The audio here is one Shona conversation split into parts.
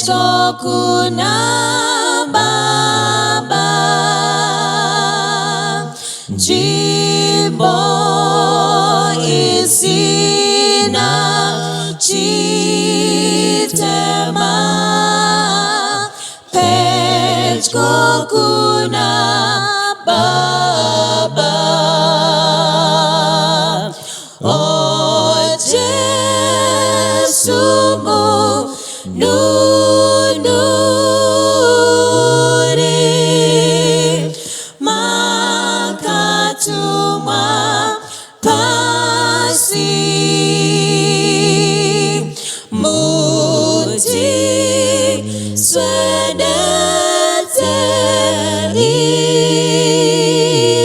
Pedyo kuna Baba, nzvimbo isina chitema. Pedyo kuna Baba. O Jesu Mununuri, makatumwa pasi muti swededze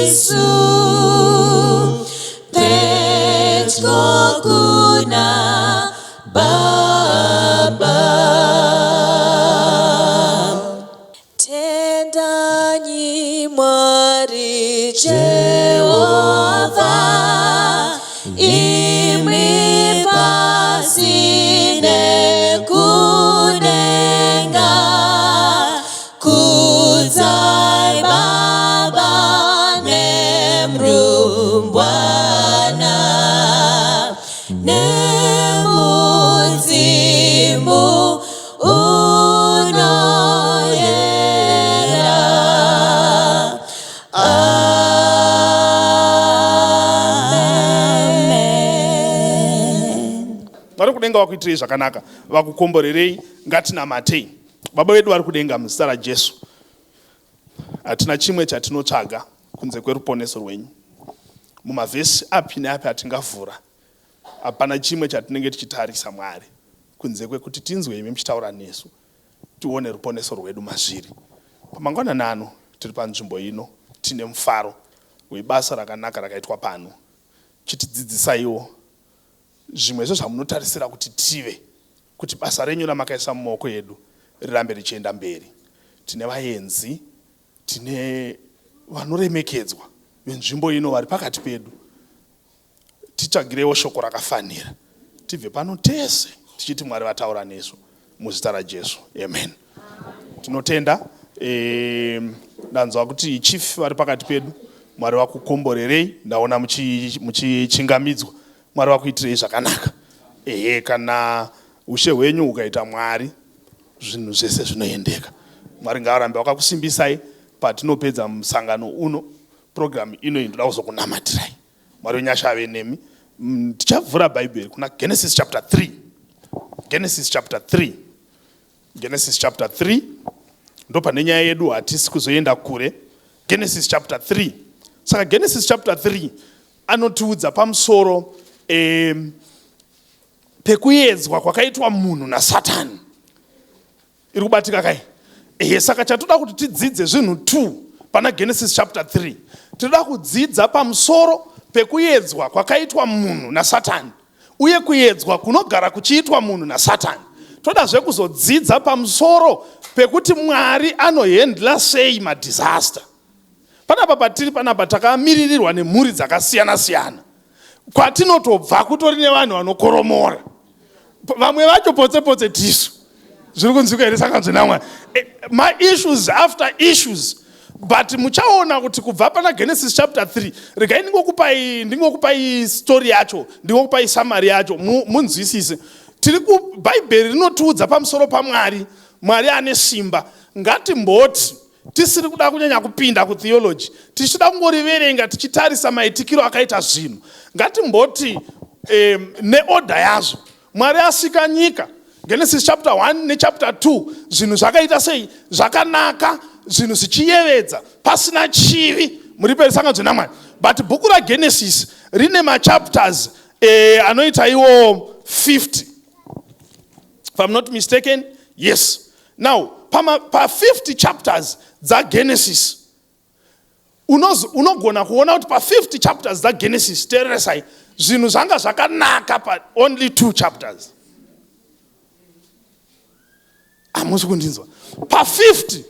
isu pedyo kuna Baba. Tendanyi Mwari Jehovha, imwi pasi nekudenga. Kudzai Baba nemurumbwana nemudzimu unoyera. Amen. Vari kudenga vakuitirei zvakanaka, vakukomborerei. Ngatinamatei. Baba vedu vari kudenga, muzita raJesu, hatina chimwe chatinotsvaga kunze kweruponeso rwenyu. Mumavhesi api neapi atingavhura, hapana chimwe chatinenge tichitarisa, Mwari, kunze kwekuti tinzwe imi muchitaura nesu, tione ruponeso rwedu mazviri. Pamangwanani ano tiri panzvimbo ino, tine mufaro webasa rakanaka rakaitwa pano. Chitidzidzisaiwo zvimwe zvezvamunotarisira kuti tive, kuti basa renyu ramakaisa mumaoko edu rirambe richienda mberi. Tine vaenzi, tine vanoremekedzwa venzvimbo ino vari pakati pedu. Titsvagirewo shoko rakafanira, tibve pano tese tichiti Mwari vataura nesu. Muzita raJesu, amen. Tinotenda. Ndanzwa kuti chief vari pakati pedu. Mwari vakukomborerei. Ndaona muchichingamidzwa. Mwari vakuitirei zvakanaka. Ehe, kana ushe hwenyu hukaita Mwari, zvinhu zvese zvinoendeka. Mwari ngavarambe vakakusimbisai. Patinopedza musangano uno, purogiramu ino iyi, ndoda kuzokunamatirai. Mwari wenyasha ave nemi. Tichavhura Bhaibheri kuna Genesis chapter 3. Genesis chapter 3, Genesis chapter 3 ndo pane nyaya yedu. Hatisi kuzoenda kure. Genesis chapter 3. Saka Genesis chapter 3 anotiudza pamusoro pekuedzwa kwakaitwa munhu naSatani. Iri kubatika kai? Ehe. Saka chatoda kuti tidzidze zvinhu 2 pana Genesis chapter 3. Tinoda kudzidza pamusoro pekuedzwa kwakaitwa munhu naSatani uye kuedzwa kunogara kuchiitwa munhu naSatani. Todazve kuzodzidza pamusoro pekuti Mwari anohandle sei madisaster. Panapa patiri panapa takamiririrwa nemhuri dzakasiyana siyana. Kwatinotobva kutori nevanhu vanokoromora, vamwe vacho potse potse tisu. Zviri kunzwika here? Sakanzwe namwari, maissues after issues, but muchaona kuti kubva pana Genesis chapter 3, regai ndingokupai story yacho, ndingokupai summary yacho munzwisise. Tiri kubhaibheri rinotiudza pamusoro paMwari. Mwari ane simba. Ngatimboti tisiri kuda kunyanya kupinda kutheology, tichida kungoriverenga tichitarisa maitikiro akaita zvinhu. Ngatimboti neorder yazvo, Mwari asika nyika, Genesis chapter 1 nechapter 2, zvinhu zvakaita sei? Zvakanaka, zvinhu zvichiyevedza, pasina chivi. Muri peri sanganzwe naMwari? But bhuku raGenesis rine machapters anoita iwo 50, if I'm not mistaken. Yes. Now pa50 chapters dzaGenesis, unogona kuona kuti pa50 chapters dzaGenesis, teereresai, zvinhu zvanga zvakanaka pa only two chapters. Hamusi kundinzwa? Pa50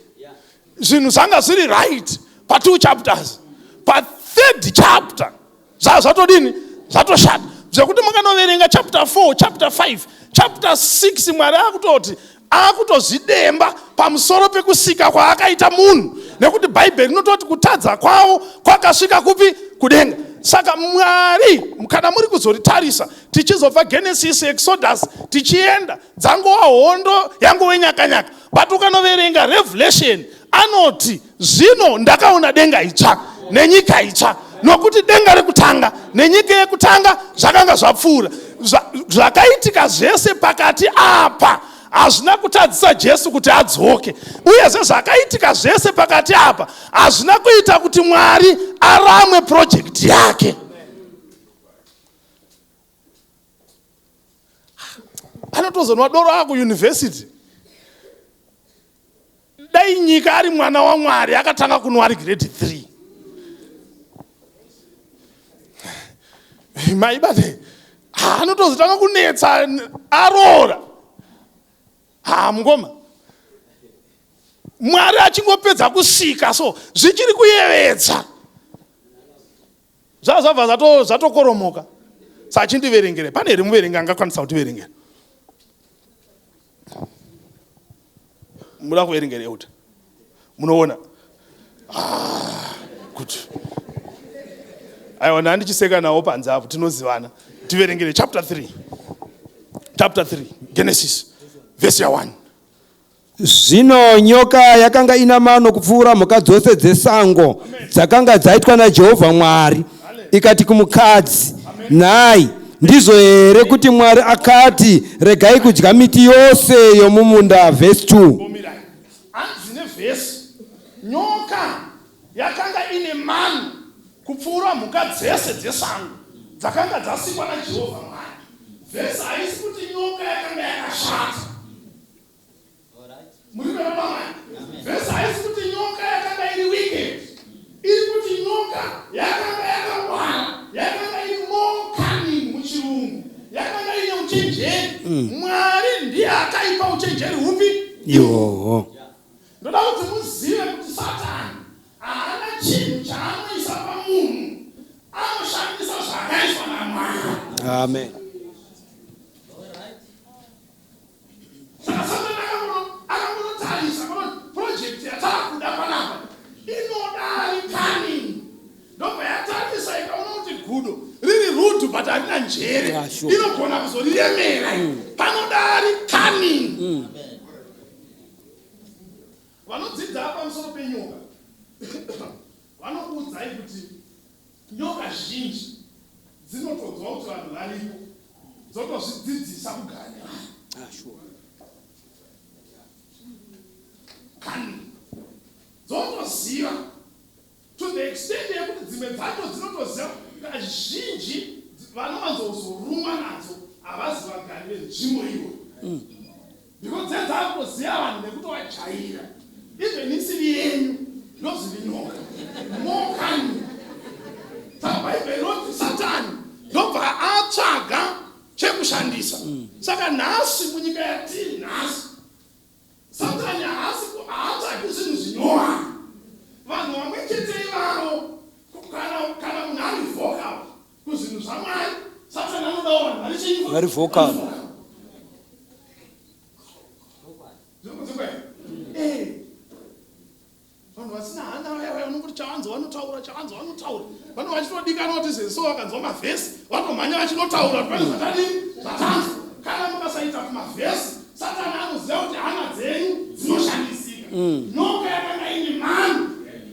zvinhu zvanga zviri right pa2 chapters. Pathird chapter zvatodini? Zvatoshata, zvekuti mukanoverenga chapter 4, chapter 5, chapter 6, Mwari akutoti Akutozvidemba pamusoro pekusika kwaakaita munhu nekuti Bhaibheri rinototi kutadza kwavo kwakasvika kupi? Kudenga. Saka Mwari kana muri kuzoritarisa tichizobva Genesis, Exodus tichienda dzangova hondo yangove nyakanyaka but ukanoverenga Revelation anoti zvino ndakaona denga itsva nenyika itsva nokuti denga rekutanga nenyika yekutanga zvakanga zvapfuura. Zvakaitika zvese pakati apa hazvina kutadzisa Jesu kuti adzoke, uyezve zvakaitika zvese pakati apa hazvina kuita kuti Mwari aramwe project yake. Anotozonwa doro akuyunivhesiti. Dai nyika ari mwana waMwari akatanga kunwa ari grade 3. Maibate anotozotanga kunetsa aroora. Ha mungoma. Mwari achingopedza kusika so zvichiri kuyevedza. Zvazvabva zvatokoromoka. Sachindiverengere. Pane here muverengi angakwanisa kutiverengera? Muda kuverengera euta. Munoona? Ah, good. Aiwa ndandichiseka nawo panze apo tinozivana. Tiverengere chapter 3. Chapter 3 Genesis verse ya 1. Zvino nyoka yakanga ina mano kupfuura mhuka dzose dzesango dzakanga dzaitwa naJehovha Mwari, ikati kumukadzi, Nhai, ndizvo here kuti Mwari akati, Regai kudya miti yose yomumunda? Vhesi 2. Bomirai. Hanzi nevhesi, nyoka yakanga ine mano kupfuura mhuka dzese dzesango dzakanga dzasikwa naJehovha Mwari. Vhesi haisi kuti nyoka yakanga yakashata. Muri kuona pamai? Vhesi haisi kuti nyoka yakanga iri wicked. Iri kuti nyoka yakanga yakangwara, yakanga iri more cunning muchirungu, yakanga ine uchenjeri. Mwari ndiye akaipa uchenjeri hupi? Ihoho. Ndoda kuti muzive kuti Satani haana chinhu chaanoisa pamunhu, anoshandisa zvaakaiswa naMwari. Amen. Saka Satani akangonotarisa akaona project yataakuda panapa inoda ari cunning. Ndobva yatarisa ikaona kuti gudo riri rude but harina njere. Yeah, sure. Inogona kuzoriremera. Panoda ari cunning. Vanodzidza pamusoro penyoka vanokuudzai kuti nyoka zhinji dzinotonzwa kuti vanhu varipo dzotozvidzidzisa kugara nevanhu. Ah, sure. Kani dzotoziva to the extent yekuti dzimwe dzacho dzinotoziva kazhinji vanowanzozorumwa nadzo havazi vagari venzvimbo iyoyo. Because dze dzakutoziva vanhu nekutovajaira. Even isiri yenyu ndozviri nyoka. More cunning. Saka Bhaibheri rinoti Satani ndobva atsvaga chekushandisa. Saka nhasi munyika yatiri nhasi Satani haasi haatsvagi zvinhu zvinyowani. Vanhu vamwe chete ivavo kana kana munhu ari vocal kuzvinhu zvaMwari, Satani anodawo vanhu vari chii? Vari vocal. Zviri kunzwikwa here? Eh. Vanhu vasina hana vaya vaya unongoti chavanzi vanotaura chavanzi vanotaura. Vanhu vachitodikanwa kuti zveso vakanzwa mavhesi vatomhanya vachinotaura kuti pane zvatadii zvatanzwa. Kana mukasaita kumavhesi Satani anoziva kuti hana dzenyu dzinoshandisika. Nyoka yakanga ine mano.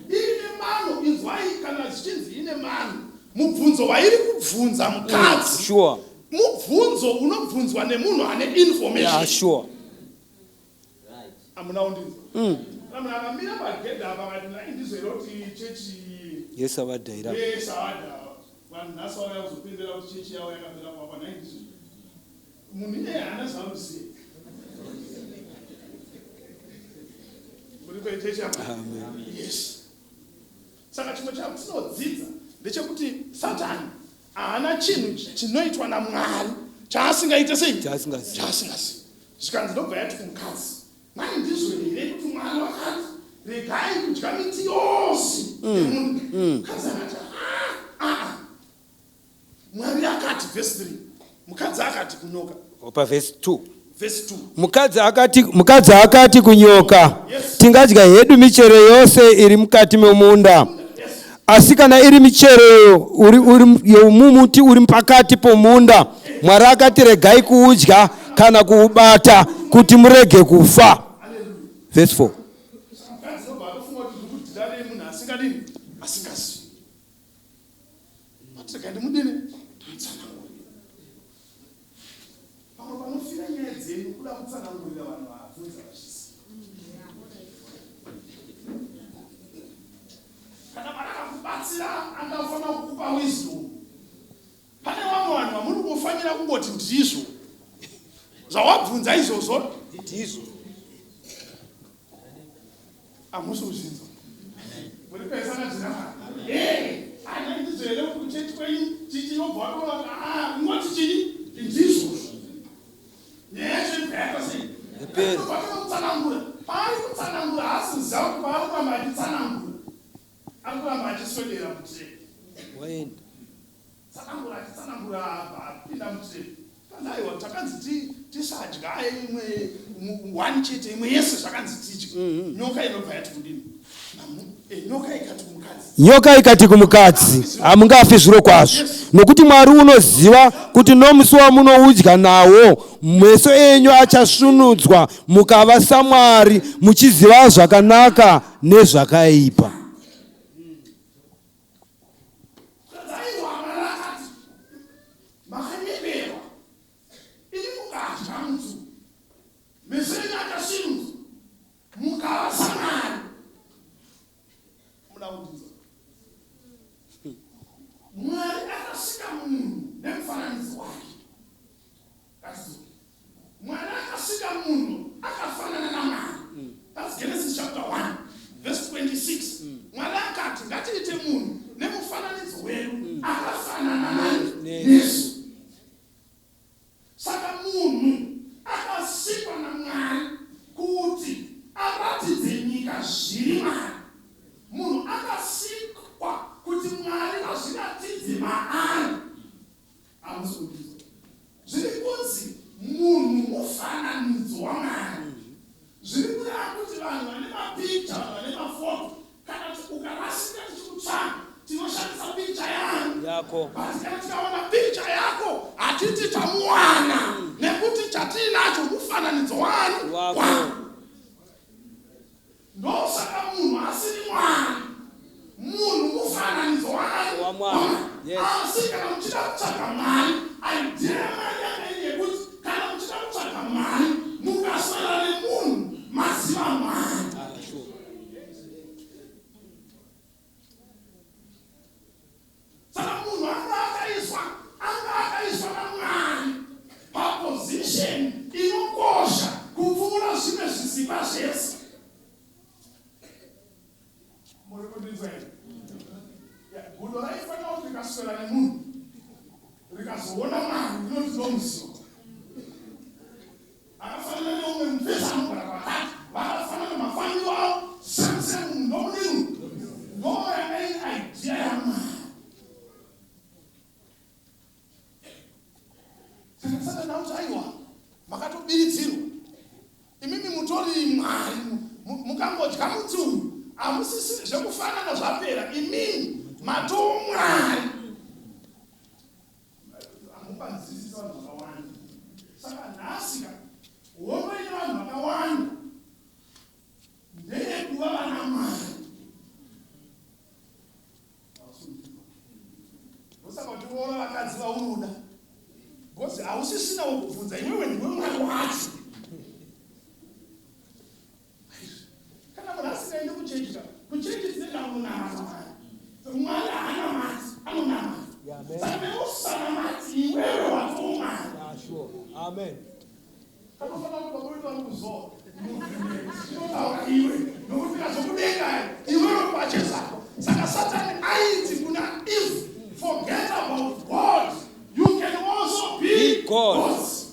Ine mano inzwai kana zvichinzi ine mano. Mubvunzo wairi kubvunza mukadzi. Sure. Mubvunzo unobvunzwa nemunhu ane information. Yeah, sure. Hamuna kundinzwa? Kana munhu akamira pagedhi apa akati nhai ndizvo here kuti chechi Yesavadha iri apa. yeSavadha vanhu nhasi vauya kuzopembera kuti chechi yavo yakapera kuvakwa nhai ndizvo here? Munhu iyeye haana zvaanoziva. Muri kuchechi apa? Amen. Yes. Saka chimwe chatinodzidza ndechekuti Satani haana chinhu chinoitwa naMwari chaasingaite sei? Chaasingazivi. Chaasingazivi. Zvikanzi ndobva yati kumukadzi, Nhai ndizvo here kuti Mwari wakati regai kudya miti yose yemunda? Mukadzi akati, Ah, ah. Mwari akati, vhesi 3, mukadzi akati kunyoka. Pavhesi 2. Verse 2. Mukadzi akati, mukadzi akati kunyoka, Tingadya hedu michero yose iri mukati memunda, asi kana iri michero uri, uri, yomumuti uri pakati pomunda, Mwari akati regai kuudya kana kuubata, kuti murege kufa. Verse 4. Mukadzi obva atofunga kuti ndiri kudhila nemunhu asingadini, asingazivi. But rega ndimudini, ndimutsanangurire. Pamwe panofira nyaya dzenyu kuda kutsanangurira vanhu vabvunza vachiziva. Kana Mwari akakubatsira angafanira kukupa wisdom. Pane vamwe vanhu vamuri kungofanira kungoti ndizvo zvawabvunza izvozvo ndizvo. Hamusi kuzvinzwa. Muri pesa na Mwari. Eh, ana ndizvo here kuti kuchechi kwenyu chichi wobva watoona kuti ah, kungoti chii ndizvo. Nyaya yacho ibva yaita sei? Yapera. Kutsanangura. Paari kutsanangura haasi kuziva kuti paari kuramba achitsanangura. Ari kuramba achiswedera mutrap. Waenda. Tsanangura achitsanangura abva apinda mutrap. Kanzi aiwa takanzi tisadya imwe one chete imwe yese zvakanzi tidye. Nyoka inobva yati kudini? Nyoka ikati kumukadzi. Nyoka ikati kumukadzi, hamungafi zvirokwazvo, nokuti Mwari unoziva kuti nomusi wamunoudya nawo, meso enyu achasvinudzwa, mukava saMwari, muchiziva zvakanaka nezvakaipa. Kanzi aiwa Mwari akati makanyeperwa imi mukadya muti meso enyu achasvinudzwa mukava saMwari. Muda kundinzwa? Mwari akasika munhu nemufananidzo wake. Ngatidzoke. Mwari akasika munhu akafanana naMwari. That's Genesis chapter 1 verse 26. Mwari akati ngatiite munhu nemufananidzo wedu akafanana nesu. Saka munhu akasikwa naMwari kuti aratidze nyika zviri Mwari. Munhu akasikwa kuti Mwari vazviratidze maari. Hamusi kundinzwa? Zviri kunzi munhu mufananidzo waMwari. Zviri kureva kuti vanhu vane mapikicha, vanhu vane mafoto, kana kuti ukarasika tichikutsvaga, tinoshandisa pikicha yani Yako. But kana tikawana pikicha yako hatiti tamuwana nekuti chatiinacho mufananidzo wani Wako. wako. Ndosaka munhu asiri Mwari. Munhu mufananidzo wani WaMwari. Yes. Asi kana muchida kutsvaga Mwari, idea yaMwari yanga iri yekuti kana muchida kutsvaga Mwari, mukaswera nemunhu maziva Mwari. Ah, sure. Saka munhu anga akaiswa naMwari paposition inokosha kupfuura zvimwe zvisikwa zvese. Muri kundinzwa here? Ya, gudo raifanira kuti rikaswera nemunhu rikazoona Mwari rinoti ndomuziva. Akafanana neumwe mufesi anogara kwakati, vakafanana mafambiro avo, same same, munhu ndomudini. Ndo yanga iri idea yaMwari. Saka Satani akuti aiwa, makatobiridzirwa imimi, mutori Mwari. Mukangodya muti uyu hamusisi zvekufanana, zvapera, imimi matoo Mwari. Hamupanzwisisi vanhu vakawanda. Saka nhasi ka hondo ine vanhu vakawanda ndeyekuva vana Mwari. Ndosaka utiroora vakadzi vaunoda, because hausisina wokubvunza, iwewe ndiwe Mwari wacho. Kana munhu asingaendi kuchechi ka, kuchechi tinoenda kunonamata Mwari. Mwari haanamati, anonamata. Saka newe usanamati, iwewe watoo Mwari. Yeah, sure. Amen. Kanofanira kuti baba vedu vari kuzoa inotaura iwe, nokuti kazokudenga iwewe pachezako. Saka Satani aiti kuna Eve, "Forget about God, you can also be Be God." gods."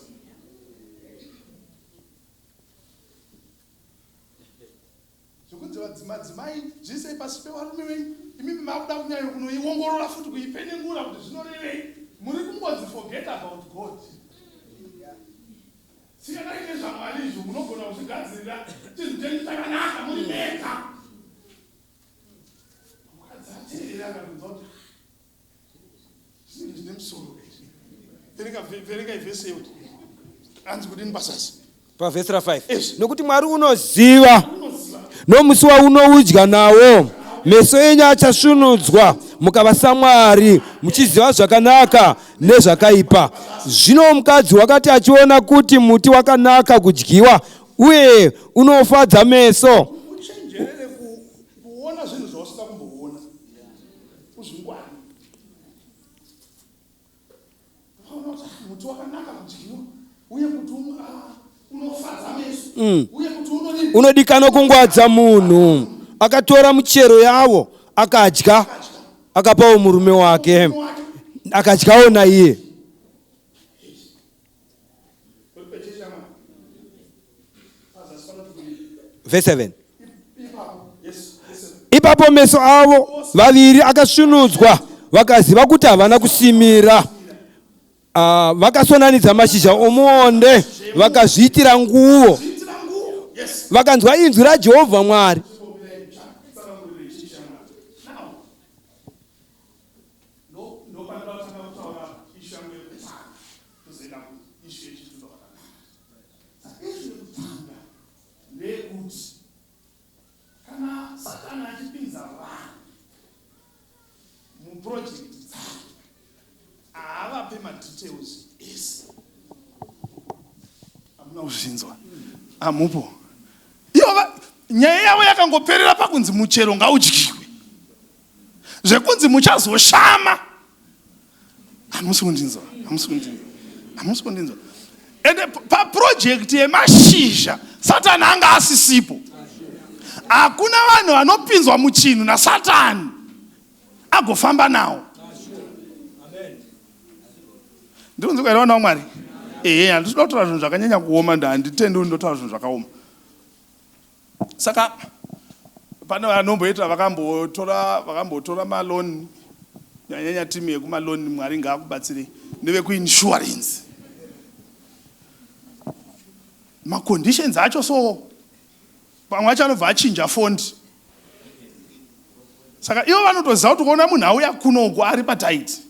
Zvokunzi madzimai zviisei pasi pevarume venyu, imimi makuda kunyanya kunoiongorora futi, kuipenengura kuti zvinorevei. Muri kungonzi forget about God. Siyanai nezvaMwari izvo, munogona kuzvigadzirira chinhu chenyu chakanaka muri mega. Mukadzi ateerera akatonzwa kuti zvinenge zvine musoro izvi. Verenga verenga ivhesi yekuti hanzi kudini pasasi. Pavhesi ra5 nokuti Mwari unoziva nomusi waunoudya nawo meso enyu achasvunudzwa mukava saMwari muchiziva zvakanaka nezvakaipa. Zvino mukadzi wakati achiona kuti muti wakanaka kudyiwa uye unofadza meso. Uchenjerere kuona zvinhu zvausina kumboona. Uzvingwarire. Ukaona kuti ah, muti wakanaka kudyiwa uye kuti ah, unofadza meso mm. uye kuti unodii? Unodikanwa kungwadza munhu. Akatora muchero yawo akadya, akapawo murume wake, akadyawo naiye. Verse 7. Ipapo meso avo vaviri akasvinudzwa, vakaziva kuti havana kusimira. Uh, vakasonanidza mashizha omuonde vakazviitira nguvo. Vakanzwa inzwi raJehovha Mwari. Ndeyekuti kana Satani achipinza vanhu muproject dzake haavape madetails ese. Hamuna kuzvinzwa? Hamupo. Ivo nyaya yavo yakangoperera pakunzi muchero ngaudyiwe. Zvekunzi muchazoshama hamusi kundinzwa, hamusi kundinzwa, hamusi kundinzwa. Ende paprojekti yemashizha Satani anga asisipo. Hakuna vanhu vanopinzwa muchinhu naSatani agofamba nawo. Ndikunzwika here vana vaMwari? Ehe, handisi kuda kutaura zvinhu zvakanyanya kuoma, handitendi kuti ndotaura zvinhu zvakaoma. Saka pane vanomboita vakambotora vakambotora maloni nyanyanya timu yekumaloni mwari ngaakubatsirei nevekuinsurance maconditions acho so pamwe acho anobva achinja fondi saka ivo vanotoziva kuti kuona munhu auya kunoku ari pataiti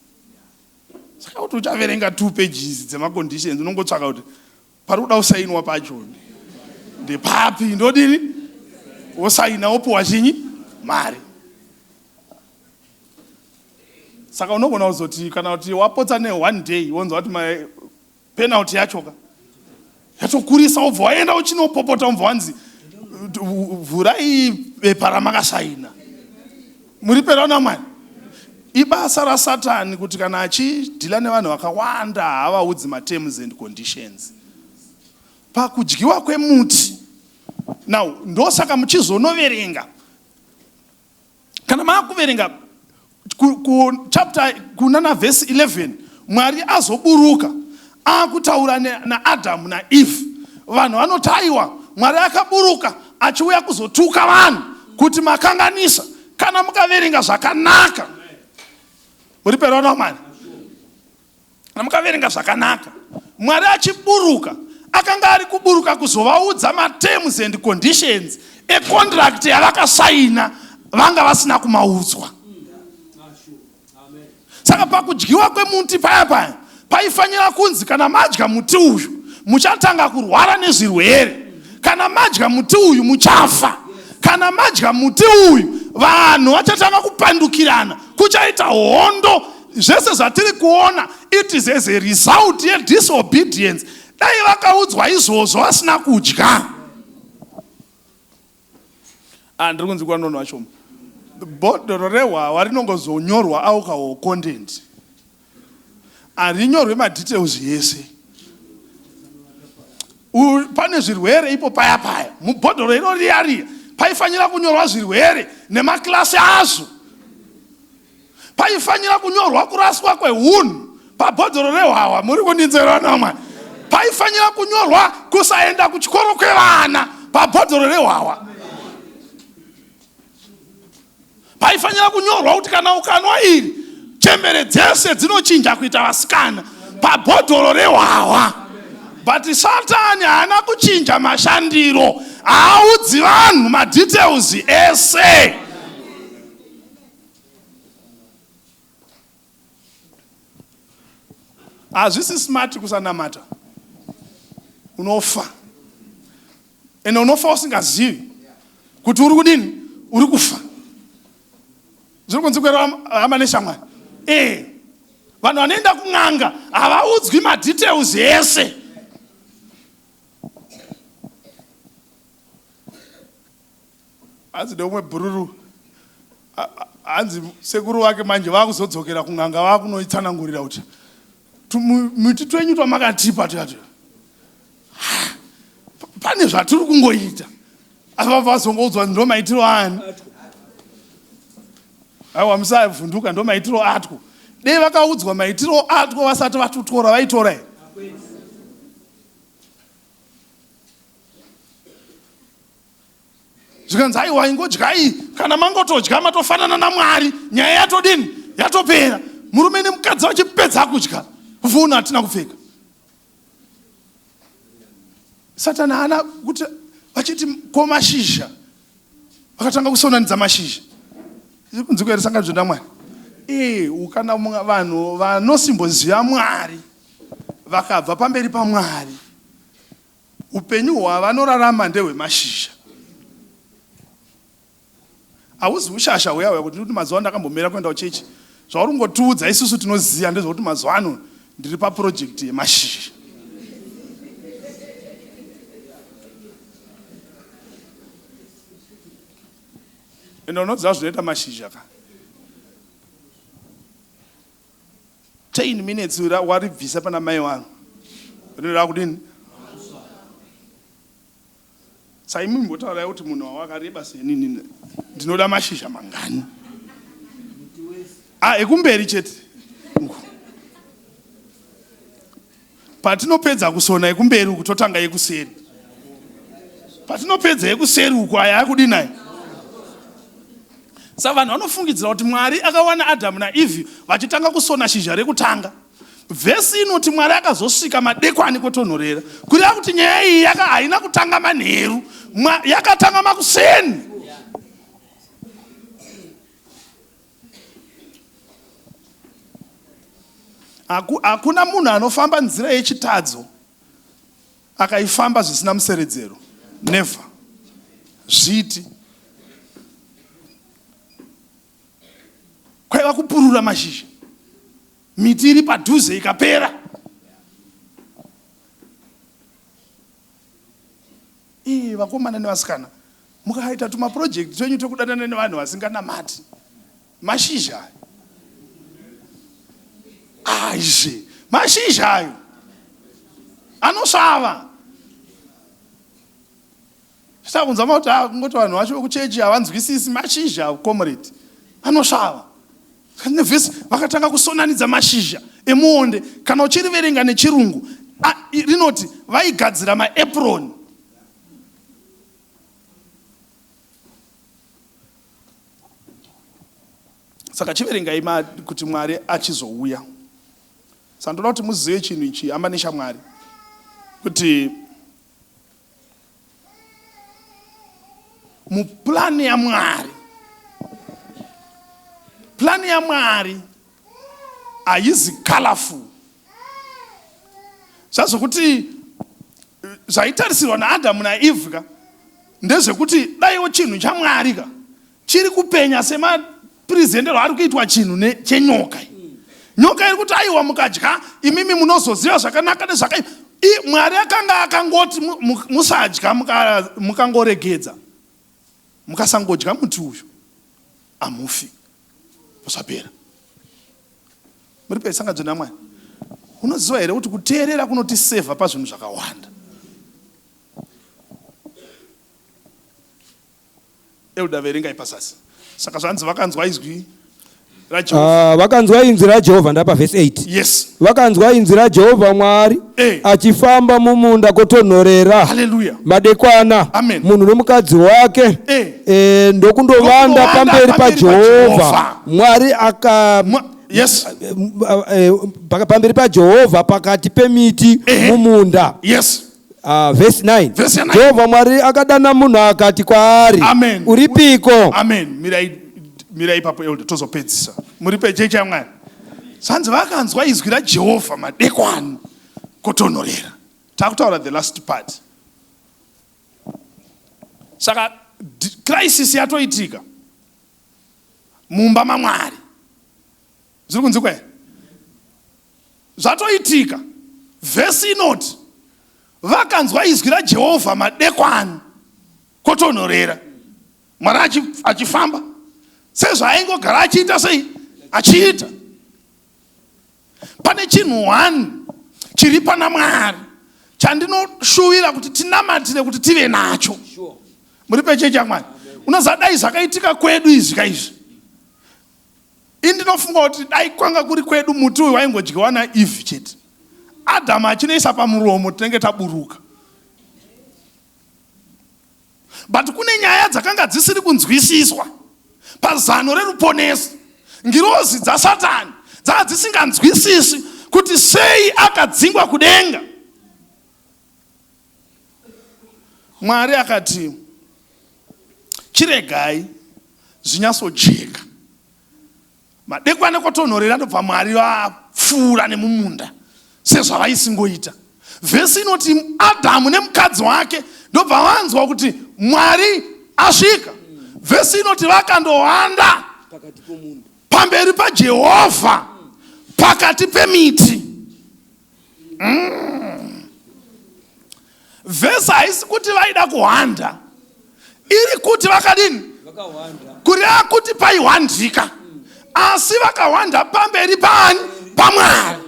saka kuti uchaverenga two pages dzemaconditions unongotsvaka kuti Pari kuda kusainwa pacho ndepapi ndodini wosaina wopuwa chinyi mari saka unogona kuzoti kana kuti wapotsa ne one day wonzwa kuti my penalty yachoka yatokurisa wobva waenda uchinopopota wobva wanzi vhurai bepa ramakasaina Muri pera naMwari. Ibasa raSatani kuti kana achidhila nevanhu vakawanda haavaudzi materms and conditions. Pakudyiwa kwemuti. Now, ndosaka muchizonoverenga. Kana maakuverenga ku, ku chapter kunana verse 11 Mwari azoburuka akutaura naAdhamu naEve. Vanhu vanoti aiwa, Mwari akaburuka achiuya kuzotuka vanhu kuti makanganisa. Kana mukaverenga zvakanaka, muri pera vana Mwari, kana mukaverenga zvakanaka, Mwari achiburuka akanga ari kuburuka kuzovaudza materms and conditions econtract yavakasaina vanga vasina kumaudzwa. Saka pakudyiwa kwemuti paya paya paifanira kunzi kana madya muti uyu muchatanga kurwara nezvirwere, kana madya muti uyu muchafa, kana madya muti uyu vanhu vachatanga kupandukirana, kuchaita hondo. Zvese zvatiri kuona it is as a result yedisobedience. Dai vakaudzwa izvozvo vasina kudya. Ah, ndiri kunzi kwanonwa vashoma. Bhodhoro rehwahwa rinongozonyorwa alcohol content. Harinyorwe madetails yese. Pane zvirwere ipo paya paya. Mubhodhoro iro riya riya paifanira kunyorwa zvirwere nemaklasi azvo. Paifanira kunyorwa kuraswa kwehunhu pabhodhoro rehwahwa. Muri kundinzwera vana Paifanira kunyorwa kusaenda kuchikoro kwevana pabhodhoro rehwahwa. Paifanira kunyorwa kuti kana ukanwa iri chembere dzese dzinochinja kuita vasikana pabhodhoro rehwahwa. But Satani haana kuchinja mashandiro, haaudzi vanhu madetails ese. Hazvisi smart kusanamata, unofa ende unofa usingazivi kuti uri kudini, uri kufa. Zviri kunzi kwera hama neshamwari e vanhu vanoenda kun'anga havaudzwi madetails ese. Hanzi neumwe bhururu, hanzi sekuru vake manje vakuzodzokera kun'anga vakunoitsanangurira kuti miti twenyu twamakatipa tuyatuya pane zvatiri kungoita, asi vabva vazongoudzwa ndo maitiro ani. Aiwa, musavhunduka, ndo maitiro atwo. Dei vakaudzwa maitiro atwo vasati vatutora, vaitora here? Zvikanzi aiwa, ingodyai, kana mangotodya matofanana naMwari, nyaya yatodini, yatopera. Murume nemukadzi vachipedza kudya, vhuna hatina kupfeka. Satani haana kuti vachiti ko mashizha, vakatanga kusonanidza mashizha. Kunzi kwere sangano zvenda Mwari. Ee, kana vanhu vanosimboziva Mwari vakabva pamberi paMwari, upenyu hwavanorarama ndehwemashizha. Hauzi ushasha huya huya kuti mazuva ndakambomira kuenda kuchechi. Zvauri kungotiudza isusu tinoziva ndezvekuti mazuva ano ndiri paprojekti yemashizha. Ende unoziva zvinoita mashizha ka? 10 minutes waribvisa pana mai vangu, rinoda kudini? Saimi mbotaurai kuti munhu wakareba senini ndinoda mashizha mangani? Ah, ekumberi chete. Patinopedza kusona ekumberi uku, totanga yekuseri. Patinopedza yekuseri uku, aya akudini aya? Saka vanhu vanofungidzira kuti Mwari akawana Adhamu naEvhi vachitanga kusona shizha rekutanga. Vhesi inoti Mwari akazosvika madekwani kwotonhorera, kureva kuti nyaya iyi yaka haina kutanga manheru, yakatanga makuseni. Hakuna munhu anofamba nzira yechitadzo akaifamba zvisina museredzero. Never. Zviti kwaiva kupurura mashizha, miti iri padhuze ikapera. Ii, vakomana nevasikana, mukaita tumapurojekti twenyu twekudanana nevanhu vasinganamati, mashizha ayo aizve, mashizha ayo anosvava. Zvichakunzwa makuti kungoti vanhu vacho vekuchechi havanzwisisi. Mashizha, comrade, anosvava. Nevhesi vakatanga kusonanidza mashizha emuonde. Kana uchiriverenga nechirungu, rinoti vaigadzira maapron. Saka chiverengai kuti Mwari achizouya. Saka ndoda kuti muzive chinhu ichi, hama neshamwari, kuti muplani yaMwari, plani yaMwari haizi colorful zvazokuti zvaitarisirwa naAdhamu naEvha ka ndezvekuti daiwo chinhu chaMwari ka chiri kupenya semaprezenterwo ari kuitwa chinhu chenyoka. Nyoka iri kuti aiwa, mukadya imimi munozoziva zvakanaka nezvakaipa. Mwari akanga akangoti musadya, mukangoregedza, mukasangodya muti uyu hamufi, zvapera. Muri pesangadzo naMwari. Unoziva here kuti kuteerera kunotisevha pazvinhu zvakawanda? Elder, verengai pasasi. Saka zvanzi vakanzwa izwi raJehovha. Ah, vakanzwa inzwi raJehovha, ndapa vhesi 8. Yes. Vakanzwa inzwi raJehovha Mwari achifamba mumunda kotonhorera Haleluya. madekwana. Amen. Munhu nomukadzi wake ndokundovanda Ndokundovanda pamberi pamberi paJehovha paJehovha. Mwari. Yes. Pamberi paJehovha pakati pemiti mumunda. Yes. Verse 9. Verse 9. Jehovha Mwari akadana munhu akati kwaari, Amen. Uripiko? Amen. Mirai, mirai ipapo, elder, tozopedzisa. Muri pechechi yaMwari. Zvanzi vakanzwa izwi raJehovha madekwani kotonhorera. Takutaura the last part. Saka crisis yatoitika mumba maMwari. Zviri kunzwikwa here? Zvatoitika. Vhesi inoti vakanzwa izwi raJehovha madekwani kotonhorera. Mwari achifamba sezvaaingogara achiita sei? Achiita. Pane chinhu one chiri pana Mwari chandinoshuvira kuti tinamatire kuti tive nacho. Muri pechechi yaMwari. Unoziva dai zvakaitika kwedu izvi kaizvi. Indinofunga kuti dai kwanga kuri kwedu muti uyu waingodyiwa naEve chete. Adamu achinoisa pamuromo tinenge taburuka. But kune nyaya dzakanga dzisiri kunzwisiswa pazano reruponeso. Ngirozi dzaSatani dzanga dzisinganzwisisi kuti sei akadzingwa kudenga. Mwari akati chiregai zvinyatsojeka. Madekwana kotonhorera ndobva Mwari vapfuura nemumunda sezvavaisingoita. Vhesi inoti Adhamu nemukadzi wake ndobva vanzwa kuti Mwari asvika. Vhesi inoti vakandohwanda pamberi paJehovha pakati pemiti. Vhesi haisi kuti vaida kuhwanda, iri kuti vakadini? Kureva kuti paihwandika, asi vakahwanda pamberi paani? PaMwari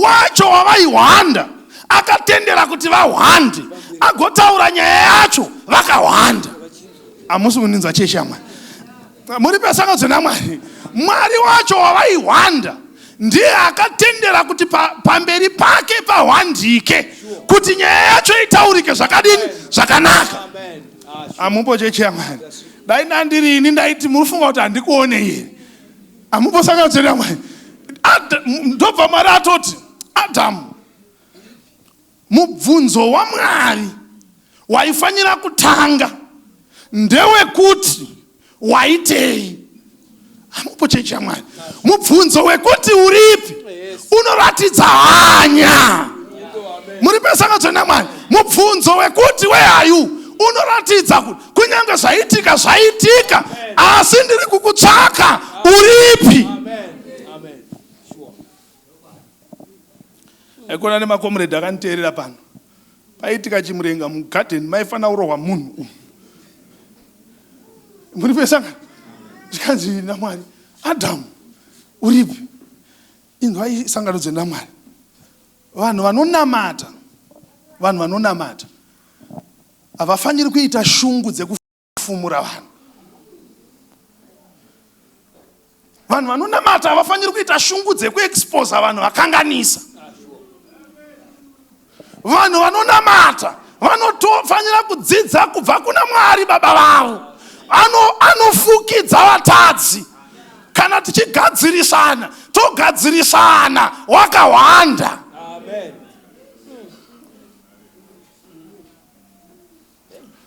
wacho wavaihwanda. Akatendera kuti vahwande, agotaura nyaya yacho vakahwanda. Hamusi kundinzwa, chechi yaMwari? Muri pesangadzo naMwari. Mwari wacho wavaihwanda ndiye akatendera kuti pamberi pake pahwandike kuti nyaya yacho itaurike zvakadini? Zvakanaka. Amupo, chechi yaMwari? Dai ndandirini ndaiti murufunga kuti handikuone here? Amupo, sangadzo naMwari? Ndobva Mwari atoti, Adhamu, mubvunzo waMwari waifanira kutanga ndewekuti waitei? Amupo, chechi yaMwari? Mubvunzo wekuti uripi unoratidza hanya. Muri pesangadzo naMwari? Mubvunzo wekuti where are you unoratidza kuti kunyange zvaitika zvaitika, asi ndiri kukutsvaka, uripi? Aikona nemakomredi akanditeerera pano. Paitika chimurenga mugadheni, maifanira kurohwa munhu umu. Muri pesanga zvikanzi naMwari, Adhamu, uripi? Inzwai, sangano dzenamwari, vanhu vanonamata, vanhu vanonamata havafaniri kuita shungu dzekufumura vanhu. Vanhu vanonamata havafaniri kuita shungu dzekuexposa vanhu vakanganisa. Vanhu vanonamata vanotofanira kudzidza kubva kuna Mwari Baba vavo anofukidza vatadzi. Kana tichigadzirisana, togadzirisana wakahwanda.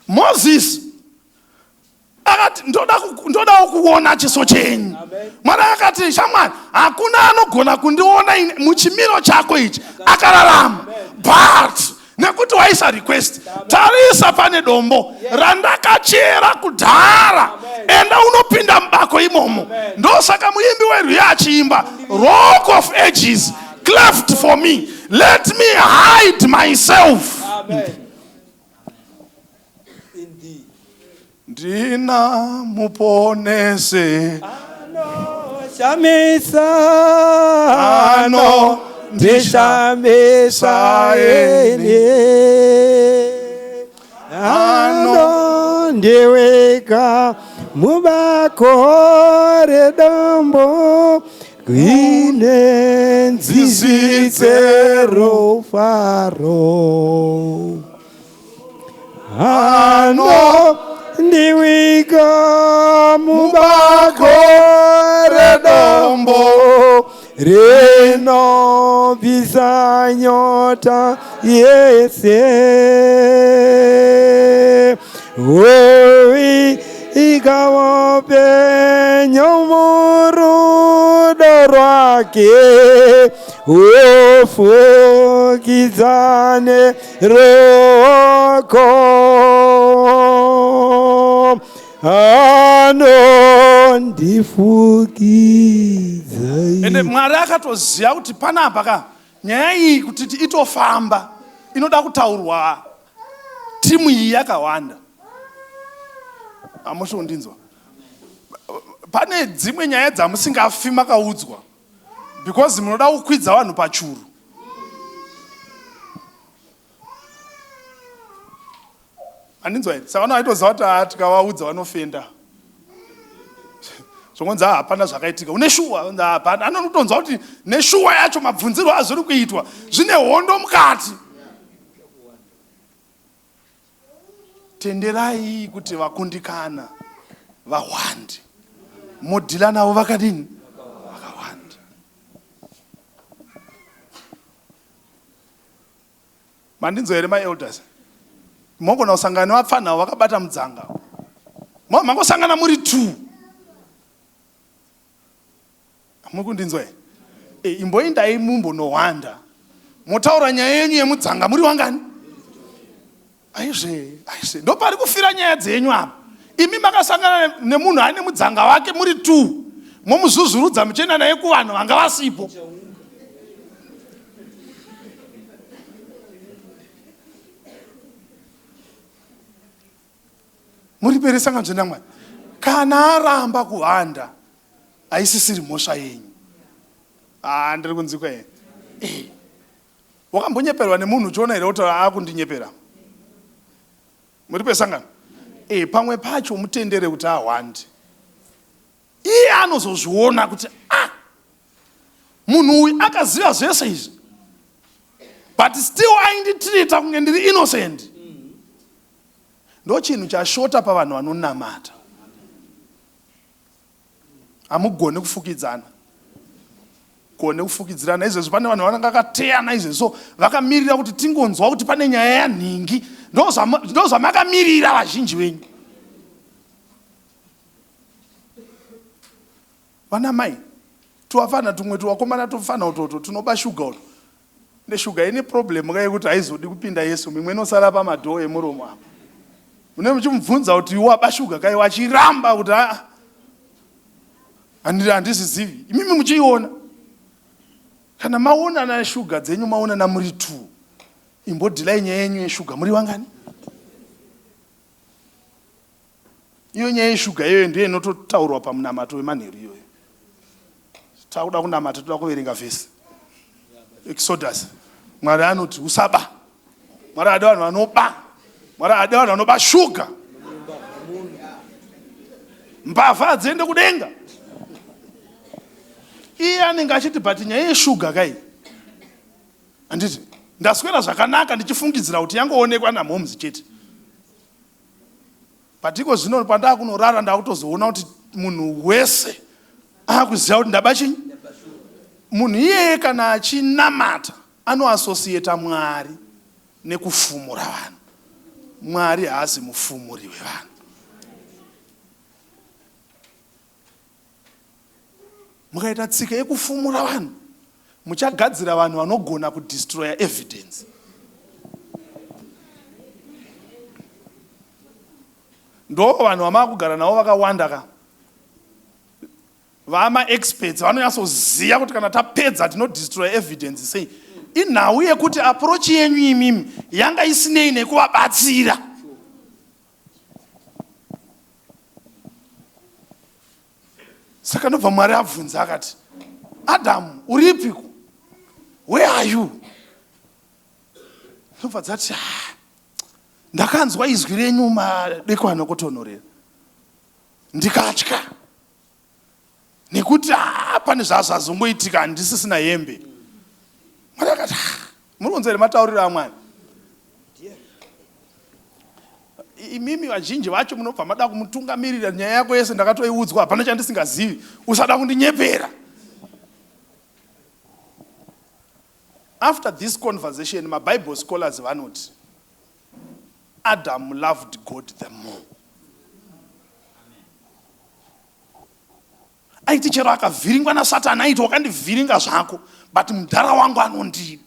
Mozisi akati, "Ndodawo kuona chiso chenyu." Mwari akati, "Shamwari, hakuna anogona kundiona muchimiro chako ichi akararama, but nekuti waisa request, tarisa, pane dombo randakachera kudhara, enda unopinda mubako imomo." Ndosaka muimbi werwiyo achiimba, "Rock of Ages, cleft for me, let me hide myself." Amen. In thee. Ndina Muponesi. Shamisa ano ndishamisa ene ano ndiweka mubako redombo kuine nzizi dzerufaro, ano ndiwika mubako redombo. Dombo rinobvisa nyota yese. Huviga upenyu murudo rwake, hufukidzane ruoko. Anondifukidza. Ende Mwari akatoziva kuti panapa ka nyaya iyi kuti itofamba inoda kutaurwa timu iyi yakawanda. Hamusi kundinzwa? Pane dzimwe nyaya dzamusingafi makaudzwa because munoda kukwidza vanhu pachuru. Andinzwa here? Saka vano vaitoziva kuti ah, tikavaudza vanofenda. Zvongonzi ah, hapana zvakaitika. Une shuwa? Hapana. Anotonzwa kuti neshuwa yacho mabvunzirwo azviri kuitwa zvine hondo mukati. Tenderai kuti vakundikana vahwande. Modhila navo vakadini? Vakawanda. Mandinzwa here maelders? Mogona kusangana nevapfanha vakabata mudzanga. Mangosangana muri two. Muri kundinzwa here? E, imboindai mumbonohwanda. Motaura nyaya yenyu yemudzanga muri wangani? Aizve, aizve. Ndopari kufira nyaya dzenyu apa. Imi makasangana nemunhu aine mudzanga wake muri two. Momuzvuzvurudza muchienda naye kuvanhu vanga vasipo. Muri pere sangano naMwari. Kana aramba kuhwanda haisisiri mhosva yenyu. Ah, ndiri kunzwikwa here? Eh. Wakambonyeperwa nemunhu uchiona here kuti akundinyepera? Muri pesangano? Eh, pamwe pacho mutendere kuti ahwande. Iye anozozviona kuti ah, munhu uyu akaziva zvese izvi but still ainditreata kunge ndiri innocent. Ndochinhu chashota pavanhu vanonamata. Hamugoni kufukidzana. Gone kufukidzirana izvezvi pane vanhu vanenge vakateyana izvezvi so vakamirira kuti tingonzwa kuti pane nyaya yanhingi. Ndozvamakamirira vazhinji venyu. Vana mai tuwafana tumwe tuwakomana tufana utoto tunoba shuga uto. Neshuga ine problem ka yekuti haizodi kupinda yesu mimwe inosara pamadhoo emuromo apa. Mune muchimubvunza kuti iwe waba shuga kai wachiramba kuti aa handizvizivi imimi muchiiona. Kana maonana shuga dzenyu maonana muri two imbodhilai nyaya yenyu yeshuga muri wangani? Iyo nyaya yeshuga iyoyo ndiyo inototaurwa pamunamato wemanheru iyoyo. Takuda kunamata toda kuverenga vhesi. Exodus. Mwari anoti usaba. Mwari haadi vanhu vanoba. Mwari haadi vanhu vanoba shuga. Mbavha hadziende kudenga. Iye anenge achiti but nyaya yeshuga kai. Handiti ndaswera zvakanaka ndichifungidzira kuti yangoonekwa namhoms chete. But iko zvino pandakunorara ndakutozoona kuti munhu wese akuziva kuti ndaba chinyi. Munhu iyeye kana achinamata anoasosiyeta Mwari nekufumura vanhu. Mwari haasi mufumuri wevanhu. Mukaita tsika yekufumura vanhu muchagadzira vanhu vanogona kudestroya evidence. Ndo vanhu vamakugara navo vakawanda ka vama experts vanonyatsoziva kuti kana tapedza tinodestroya evidence sei. Inhau yekuti approach yenyu imimi yanga isinei nekuvabatsira. Saka ndobva Mwari abvunza akati, Adamu uripiko? Where are you? Ndobva dzati, ah, ndakanzwa izwi renyu madekwana kutonhorera ndikatya nekuti ah, pane zvazvazongoitika handisisina hembe. Mwari akati, ah, muri kunzwa here matauriro aMwari? Imimi vazhinji vacho munobva mada kumutungamirira nyaya yako yese ndakatoiudzwa hapana chandisingazivi usada kundinyepera. After this conversation, maBible scholars vanoti Adam loved God the more. Aiti chero akavhiringwa naSatan aiti wakandivhiringa zvako but mudhara wangu anondida.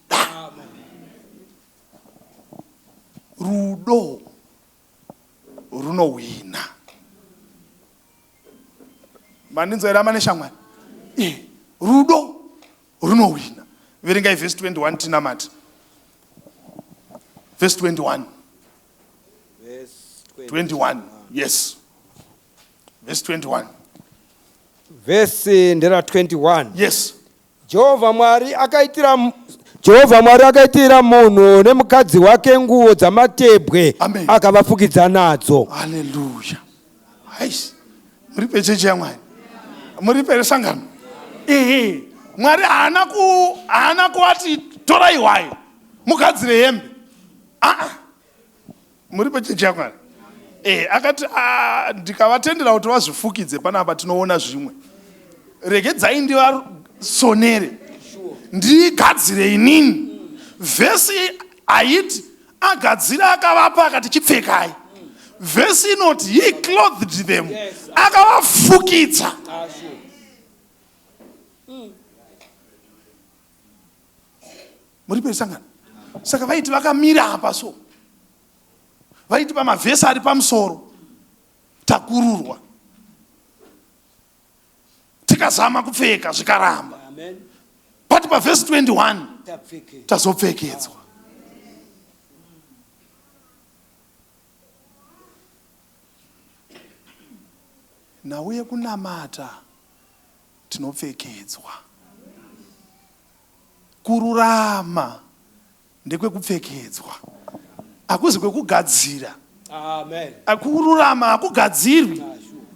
Rudo runohwina. Mandinzwa here amane shamwari? Eh, rudo runohwina. Verengai vhesi 21 tinamate. Vhesi 21. 21. Yes. Vhesi 21. Vhesi ndera 21. Yes. Jehovha Mwari akaitira Jehovha Mwari akaitira munhu nemukadzi wake nguo dzamatebwe akavafukidza nadzo. Haleluya. Haisi. Muri pechechi yaMwari. Muri peresangano. Ehe. Mwari haana ku haana kuvati torai hwai mugadzire hembe. Ah ah. Muri pechechi yaMwari. Eh, akati ah, ndikavatendera kuti vazvifukidze panapa tinoona zvimwe. Regedzai ndivasonere. Ndigadzire inini. Vhesi haiti agadzira akavapa akati chipfekai. Vhesi inoti he clothed them. Akavafukidza. Muri pesangano. Saka vaiti vakamira apa so. Vaiti pamavhesi ari pamusoro takururwa. Tikazama kupfeka zvikaramba. But pavhesi 21 tazopfekedzwa. Nhau yekunamata tinopfekedzwa. Kururama ndekwekupfekedzwa, hakuzi kwekugadzira. Amen. Kururama hakugadzirwi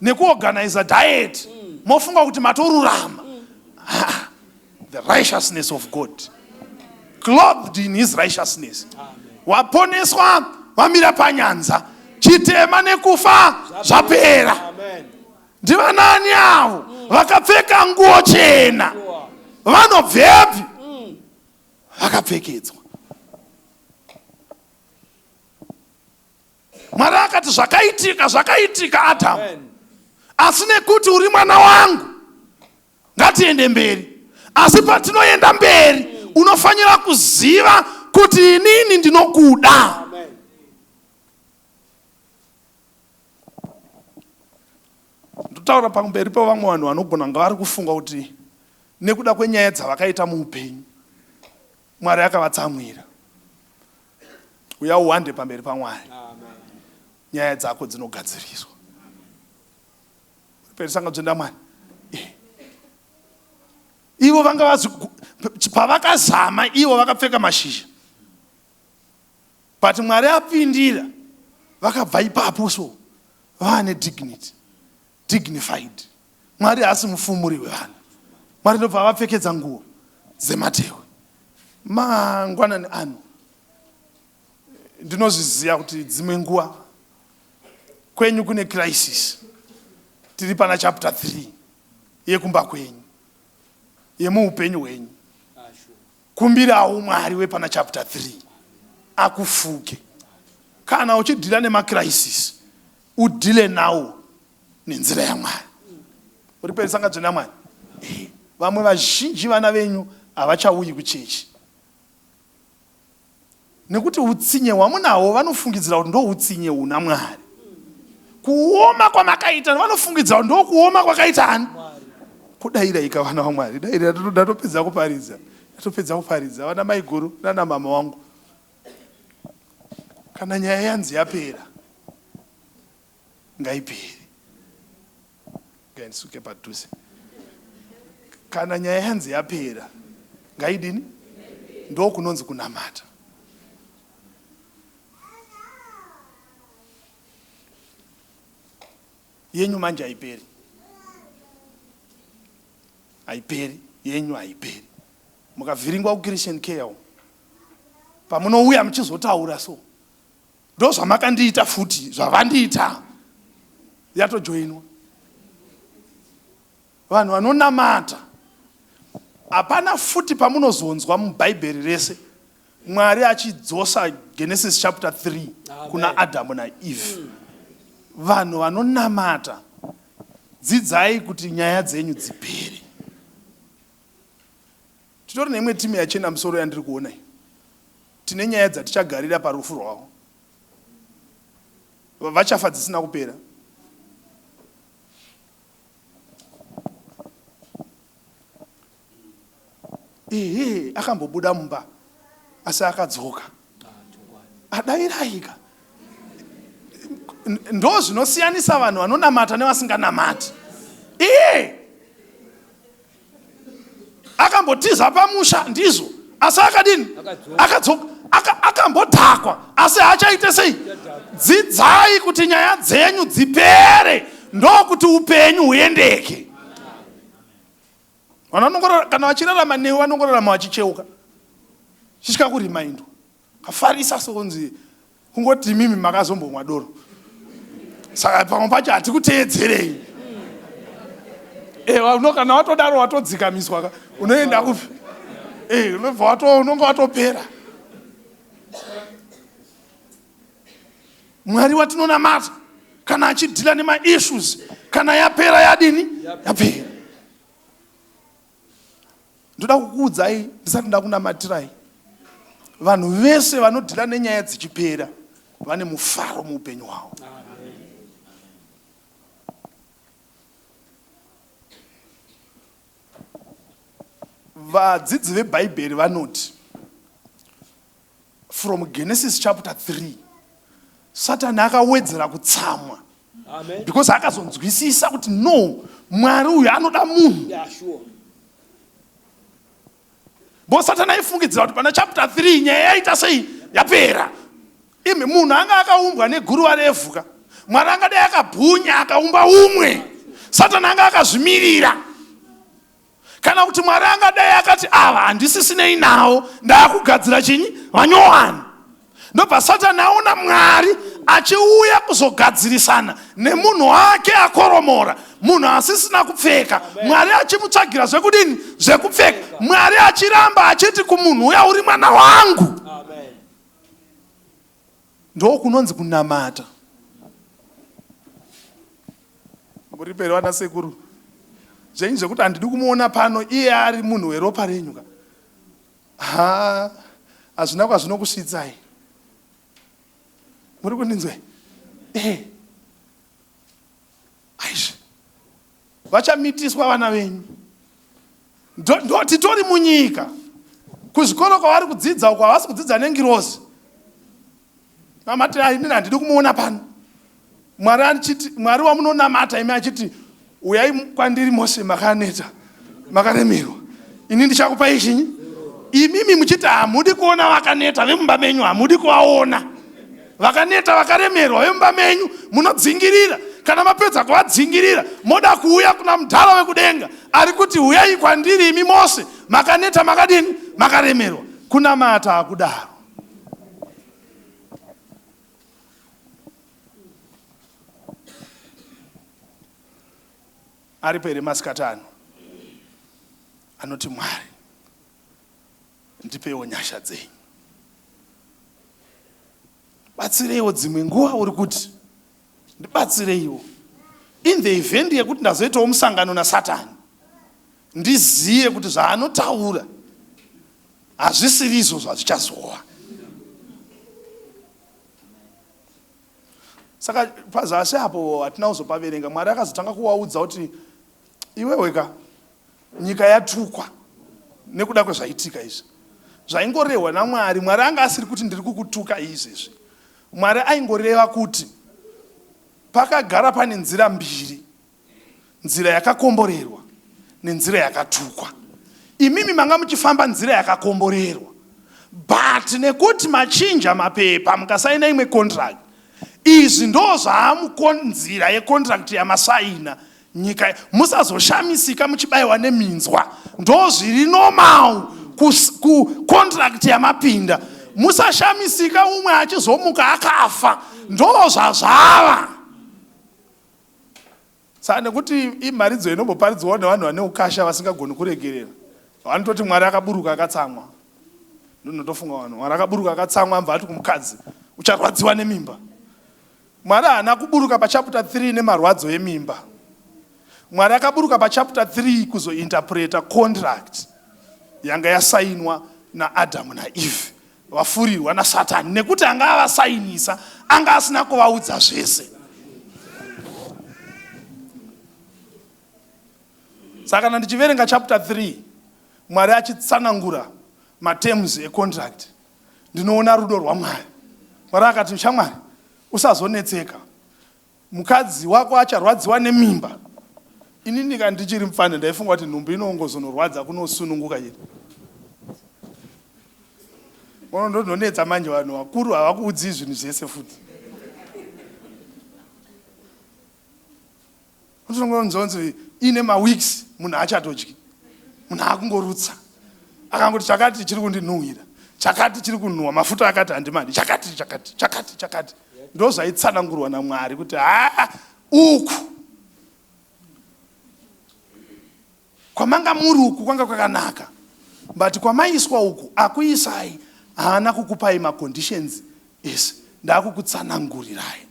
nekuorganiza diet mofunga kuti matorurama. Ah, the righteousness of God clothed in his righteousness. Waponeswa wamira panyanza, chitema nekufa zvapera. Amen. Ndivanani avo vakapfeka nguo chena? Vanobvepi? Vakapfekedzwa. Mwari akati zvakaitika zvakaitika Adamu, asi nekuti uri mwana wangu ngatiende mberi. Asi patinoenda mberi unofanira kuziva kuti inini ndinokuda. Amen. Ndotaura pamberi pevamwe vanhu vanogona kunge vari kufunga kuti nekuda kwenyaya dzavakaita muupenyu Mwari akavatsamwira. Uya uwande pamberi paMwari, nyaya dzako dzinogadziriswa. Perisanga dzvenda Mwari. Eh. Ivo vanga vazi pavakazama ivo vakapfeka mashizha. But Mwari apindira vakabva ipapo so vaane dignity dignified. Mwari haasi mufumuri wevanhu. Mwari ndobva avapfekedza nguo dzematehwe. Mangwanani ano ndinozviziva kuti dzimwe nguva kwenyu kune crisis. Tiri pana chapter 3 yekumba kwenyu yemuupenyu hwenyu. Kumbirawo Mwari wepana chapter 3 akufuke. Kana uchidhila nemacrisis udhile nawo nenzira yaMwari. Uri perisanga dzvene yaMwari. Eh, vamwe vazhinji vana venyu havachauyi kuchechi nekuti utsinye hwamunahwo vanofungidzira kuti ndoutsinye huna Mwari. Kuoma kwamakaita vanofungidzira kuti ndokuoma kwakaita ani? Kudairaika vana vaMwari. Daira ndatopedza kuparidza. Ndatopedza kuparidza vana maiguru nana mama wangu. Kana nyaya yanzi yapera ngaipere. Ngaindisuke padhuze. Kana nyaya yanzi yapera ngaidini? Ndokunonzi kunamata. Yenyu manje haiperi. Haiperi, yenyu haiperi. Mukavhiringwa kuChristian Care umu. Pamunouya muchizotaura so. Ndozvamakandiita futi, zvavandiita. Yatojoinwa. Vanhu vanonamata. Hapana futi pamunozonzwa muBhaibheri rese Mwari achidzosa Genesis chapter 3 kuna Adamu naEve. Vanhu vanonamata dzidzai kuti nyaya dzenyu dzipere. Titori neimwe timu yachena musoro yandiri kuona iyi. Tine nyaya dzatichagarira parufu rwavo. Vachafa dzisina kupera. Ehe, akambobuda mumba asi akadzoka. Adairaika. Ndo zvinosiyanisa vanhu vanonamata nevasinganamati. Iye akambotiza pamusha ndizvo, asi akadini? Akadzoka. Akambodhakwa asi haachaite sei? Dzidzai kuti nyaya dzenyu dzipere ndokuti upenyu huendeke. Vanhu vanongorara kana vachirarama newe vanongorarama vachicheuka. Chitya kurimaindwa. Kafarisa sokunzi kungoti imimi makazombomwa doro. Saka pamwe pacho hatikuteedzerei. Eh, uno kana watodaro watodzikamiswa ka unoenda kupi? Eh, unobva wato unonga watopera. Mwari watinonamata kana achidhila nemaissues kana yapera yadini? Yapera. Ndoda kukuudzai ndisati ndakunamatirai. Vanhu vese vanodhila nenyaya dzichipera vane mufaro muupenyu hwavo. Vadzidzi veBhaibheri vanoti From Genesis chapter 3 Satani akawedzera kutsamwa Amen. because akazonzwisisa kuti no Mwari uyu anoda munhu. Yeah, sure. Bo Satani aifungidzira kuti pana chapter 3 nyaya yaita sei yapera. Imi munhu anga akaumbwa neguruva revhu ka. Mwari angadai akabhunya akaumba umwe. Satani anga akazvimirira. Kana kuti Mwari angadai akati ava handisisinei nawo, ndaakugadzira chinyi vanyowani. Ndobva Satani aona Mwari achiuya kuzogadzirisana nemunhu wake akoromora, munhu asisina kupfeka. Mwari achimutsvagira zvekudini? Zvekupfeka. Mwari achiramba achiti kumunhu uya uri mwana wangu. Ndokunonzi kunamata. Muripo here vana sekuru? Zvenyu zvekuti handidi kumuona pano iye ari munhu weropa renyu ka. Ha, hazvina kwazvinokusvitsai. Muri kundinzwa? Eh. Aizvi. Vachamitiswa vana venyu. Ndo titori munyika. Kuzvikoro kwavari kudzidza uko havasi kudzidza nengirozi. Namati ini handidi kumuona pano. Mwari achiti Mwari wamunonamata imi achiti uyai kwandiri mose makaneta makaremerwa ini ndichakupai chinyi imimi muchiti hamudi kuona vakaneta vemumba menyu hamudi kuvaona vakaneta vakaremerwa vemumba menyu munodzingirira kana mapedza kuvadzingirira moda kuuya kuna mudhara wekudenga ari kuti uyai kwandiri imi mose makaneta makadini makaremerwa kunamata hakudaro Aripo here masikati ano anoti Mwari ndipeiwo nyasha dzenyu, batsireiwo. Dzimwe nguva uri kuti ndibatsireiwo in the event yekuti ndazoitawo musangano naSatani, ndiziye kuti zvaanotaura hazvisirizvo zvazvichazova. Saka pazasi apo hatina kuzopaverenga. Mwari akazotanga kuwaudza kuti iwewe ka nyika yatukwa nekuda kwezvaitika izvi. Zvaingorehwa naMwari, Mwari anga asiri kuti ndiri kukutuka izvezvi. Mwari aingoreva kuti pakagara pane nzira mbiri. Nzira yakakomborerwa nenzira yakatukwa. Imimi manga muchifamba nzira yakakomborerwa but nekuti machinja mapepa mukasaina imwe contract izvi ndo zvaamukonzira yecontract yamasaina nyika musazoshamisika muchibaiwa neminzwa ndo zviri normal kucontract yamapinda musashamisika umwe achizomuka akafa ndo zvazvava Saka nekuti imharidzo inomboparidzwawo nevanhu vane ukasha vasingagoni kuregerera. Vanototi Mwari akaburuka akatsamwa. Ndinotofunga vanhu Mwari akaburuka akatsamwa ambva ati kumukadzi ucharwadziwa nemimba. Mwari haana kuburuka pachapter 3 nemarwadzo emimba. Mwari akaburuka pachapter 3 kuzointerpreta contract yanga yasainwa naAdhamu naEve vafurirwa naSatani nekuti anga avasainisa anga asina kuvaudza zvese. Saka kana ndichiverenga chapter 3 Mwari achitsanangura materms econtract ndinoona rudo rwaMwari. Mwari akati shamwari usazonetseka mukadzi wako acharwadziwa nemimba. Inini kana ndichiri mupfane ndaifunga kuti nhumbu inongozonorwadza kunosununguka chete. Ndonetsa manje vanhu vakuru havakuudzii zvinhu zvese futi. Unotongonzonzi ine maweeks munhu achatodyi munhu akungorutsa akangoti chakati chiri kundinhuhwira chakati chiri kunhuhwa mafuta akati handimadi chakati chakati chakati chakati ndozvaitsanangurwa namwari kuti haa uku kwamanga muri uku kwanga kwakanaka but kwamaiswa uku akuisai haana kukupai maconditions ese ndakukutsanangurirai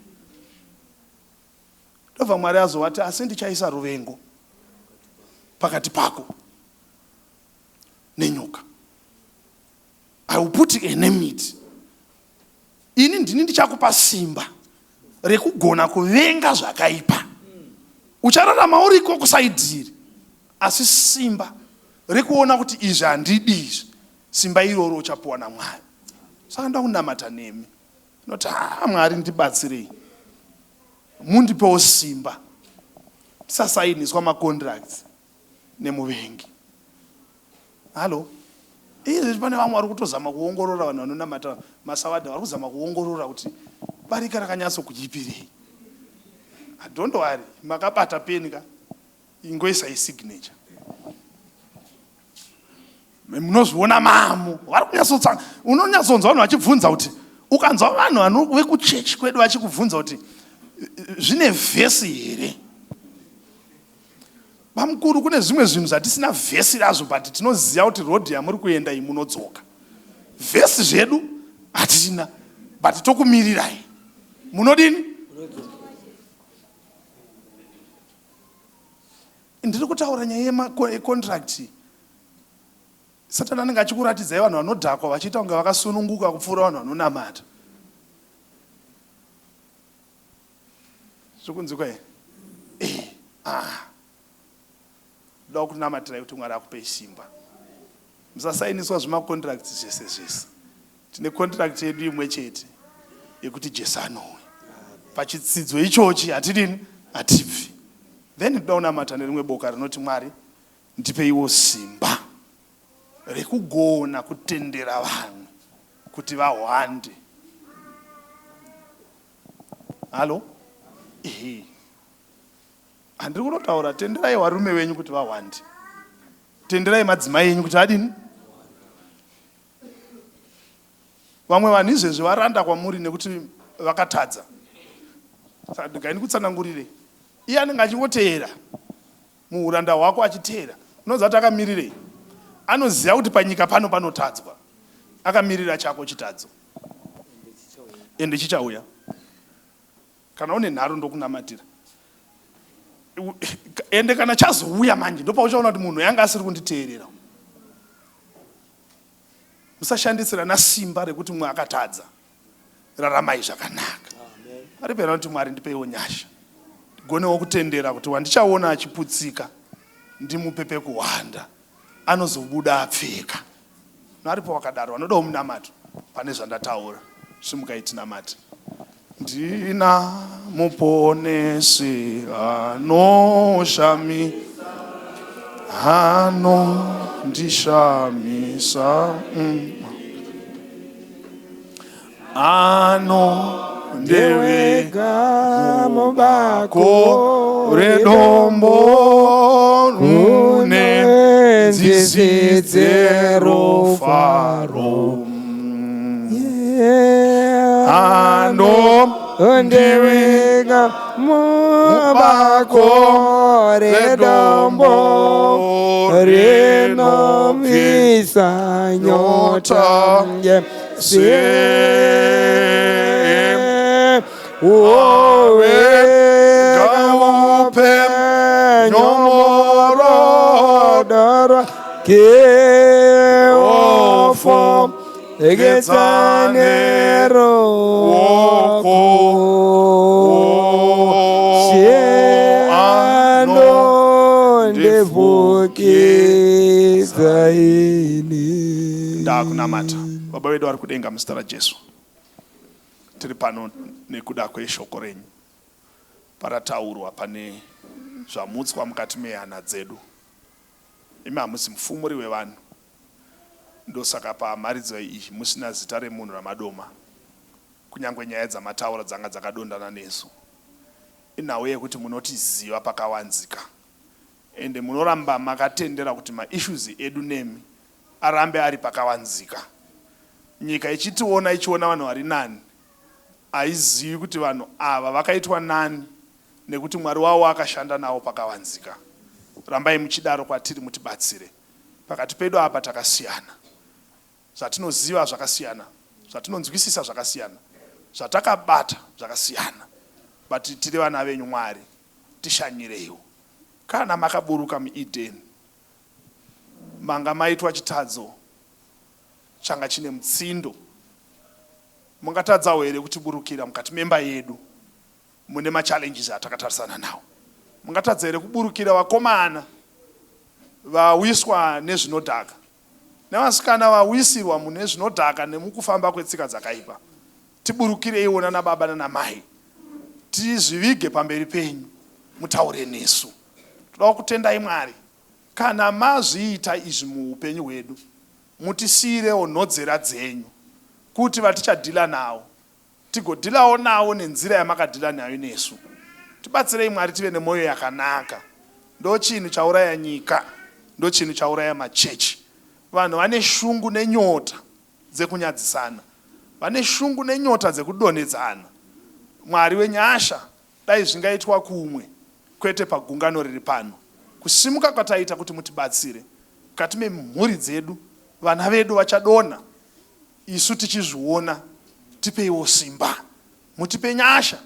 Ndobva Mwari azovati, Asi ndichaisa ruvengo pakati pako nenyoka. I will put enmity. Ini ndini ndichakupa simba rekugona kuvenga zvakaipa. Uchararama uriko kusaidhiri, asi simba rekuona kuti izvi handidi izvi, simba iroro uchapiwa naMwari. Saka ndoda kunamata nemi. Ndinoti, haa Mwari ndibatsirei. Mundipewo simba tisasainiswa macontracts nemuvengi. Hallo? Izvezvi pane vamwe vari kutozama kuongorora vanhu vanonamata masavadha vari kuzama kuongorora kuti barika rakanyatsokuipirei. Ah, don't worry, makabata peni ka ingoisai signature. Munozviona mamo vari kunyatsotsa unonyatsonzwa vanhu vachibvunza kuti ukanzwa vanhu vano vekuchechi kwedu vachikubvunza kuti zvine vhesi here bamukuru kune zvimwe zvinhu zvatisina vhesi razvo but tinoziva kuti rodhi yamuri kuenda iyi munodzoka vhesi zvedu hatina but tokumirirai munodini Ndiri kutaura nyaya yecontract. Satani anenge achikuratidzai vanhu vanodhakwa vachiita kunge vakasununguka kupfuura vanhu vanonamata. Zviri kunzwikwa here? Eh, ah. Ndoda kunamatirai kuti Mwari akupei simba. Musasainiswa zvimacontracts zvese zvese. Tine contract yedu imwe chete yekuti Jesu anouya. Pachitsidzo ichochi hatidini? Hatibvi. Then ndoda kunamata nerimwe boka rinoti Mwari ndipeiwo simba rekugona kutendera vamwe kuti vahwande. Halo? Ehe. Handiri kutotaura tenderai varume venyu kuti vahwande. Tenderai madzimai enyu kuti adini? Vamwe vanhu izvezvi varanda kwamuri nekuti vakatadza. Saka regai ndikutsanangurire. Iye anenge achingoteera muuranda hwako achiteera. Unoziva kuti akamirirei? Anoziva kuti panyika pano panotadzwa. Akamirira chako chitadzo. Ende chichauya. Kana une nharo ndokunamatira. Ende kana chazouya manje ndopauchaona kuti munhu yanga asiri kunditeerera. Musashandisirana simba rekuti mumwe akatadza. Raramai zvakanaka. Ari pera kuti Mwari ndipeiwo nyasha. Ndigonewo kutendera kuti wandichaona achiputsika ndimupe pekuhwanda anozobuda apfeka. Aripo wakadaro vanodawo munamato pane zvandataura. Simukai tinamate. Ndina muponesi anoshami anondishamisa mm. ano ndewega mubako redombo rune nzizi dzerufaro. Ando. Ndivinga mubako redombo rinomisa nyota yese. Wega upenyu murodoro keofo egedzanero woko ndivukidza ini. Ndakunamata. Baba vedu vari kudenga, muzita raJesu, tiri pano nekuda kweshoko renyu. Parataurwa pane zvamutswa mukati mehana dzedu. Imi hamusi mufumuri wevanhu, ndosaka pamharidzo iyi musina zita remunhu ramadoma. Kunyange nyaya dzamataura dzanga dzakadondana nesu, inhau yekuti munotiziva pakavanzika, ende munoramba makatendera kuti maissues edu nemi arambe ari pakavanzika. Nyika ichitiona, ichiona vanhu vari nani, haizivi kuti vanhu ava vakaitwa nani nekuti Mwari wavo akashanda navo pakavanzika. Rambai muchidaro kwatiri, mutibatsire. Pakati pedu apa takasiyana, zvatinoziva zvakasiyana, zvatinonzwisisa zvakasiyana, zvatakabata zvakasiyana, but tiri vana venyu. Mwari, tishanyireiwo. Kana makaburuka muEdeni, manga maitwa chitadzo changa chine mutsindo, mungatadzawo here kutiburukira mukati memba yedu mune machallenges atakatarisana nawo? Mungatadza here kuburukira vakomana vawiswa nezvinodhaka nevasikana vawisirwa mune zvinodhaka nemukufamba kwetsika dzakaipa? Tiburukireiwo nanababa nanamai, tizvivige pamberi penyu, mutaure nesu. Toda kutendai, Mwari, kana mazviita izvi muupenyu hwedu. Mutisiyirewo nhodzera dzenyu kuti vatichadhila navo tigodhilawo navo nenzira yamakadhila nayo nesu. Tibatsirei, Mwari, tive nemwoyo yakanaka. Ndo chinhu chauraya nyika, ndo chinhu chauraya machechi. Vanhu vane shungu nenyota dzekunyadzisana, vane shungu nenyota dzekudonhedzana. Mwari wenyasha, dai zvingaitwa kumwe, kwete pagungano riri pano. Kusimuka kwataita kuti mutibatsire mukati memhuri dzedu, vana vedu vachadonha isu tichizviona, tipeiwo simba, mutipe nyasha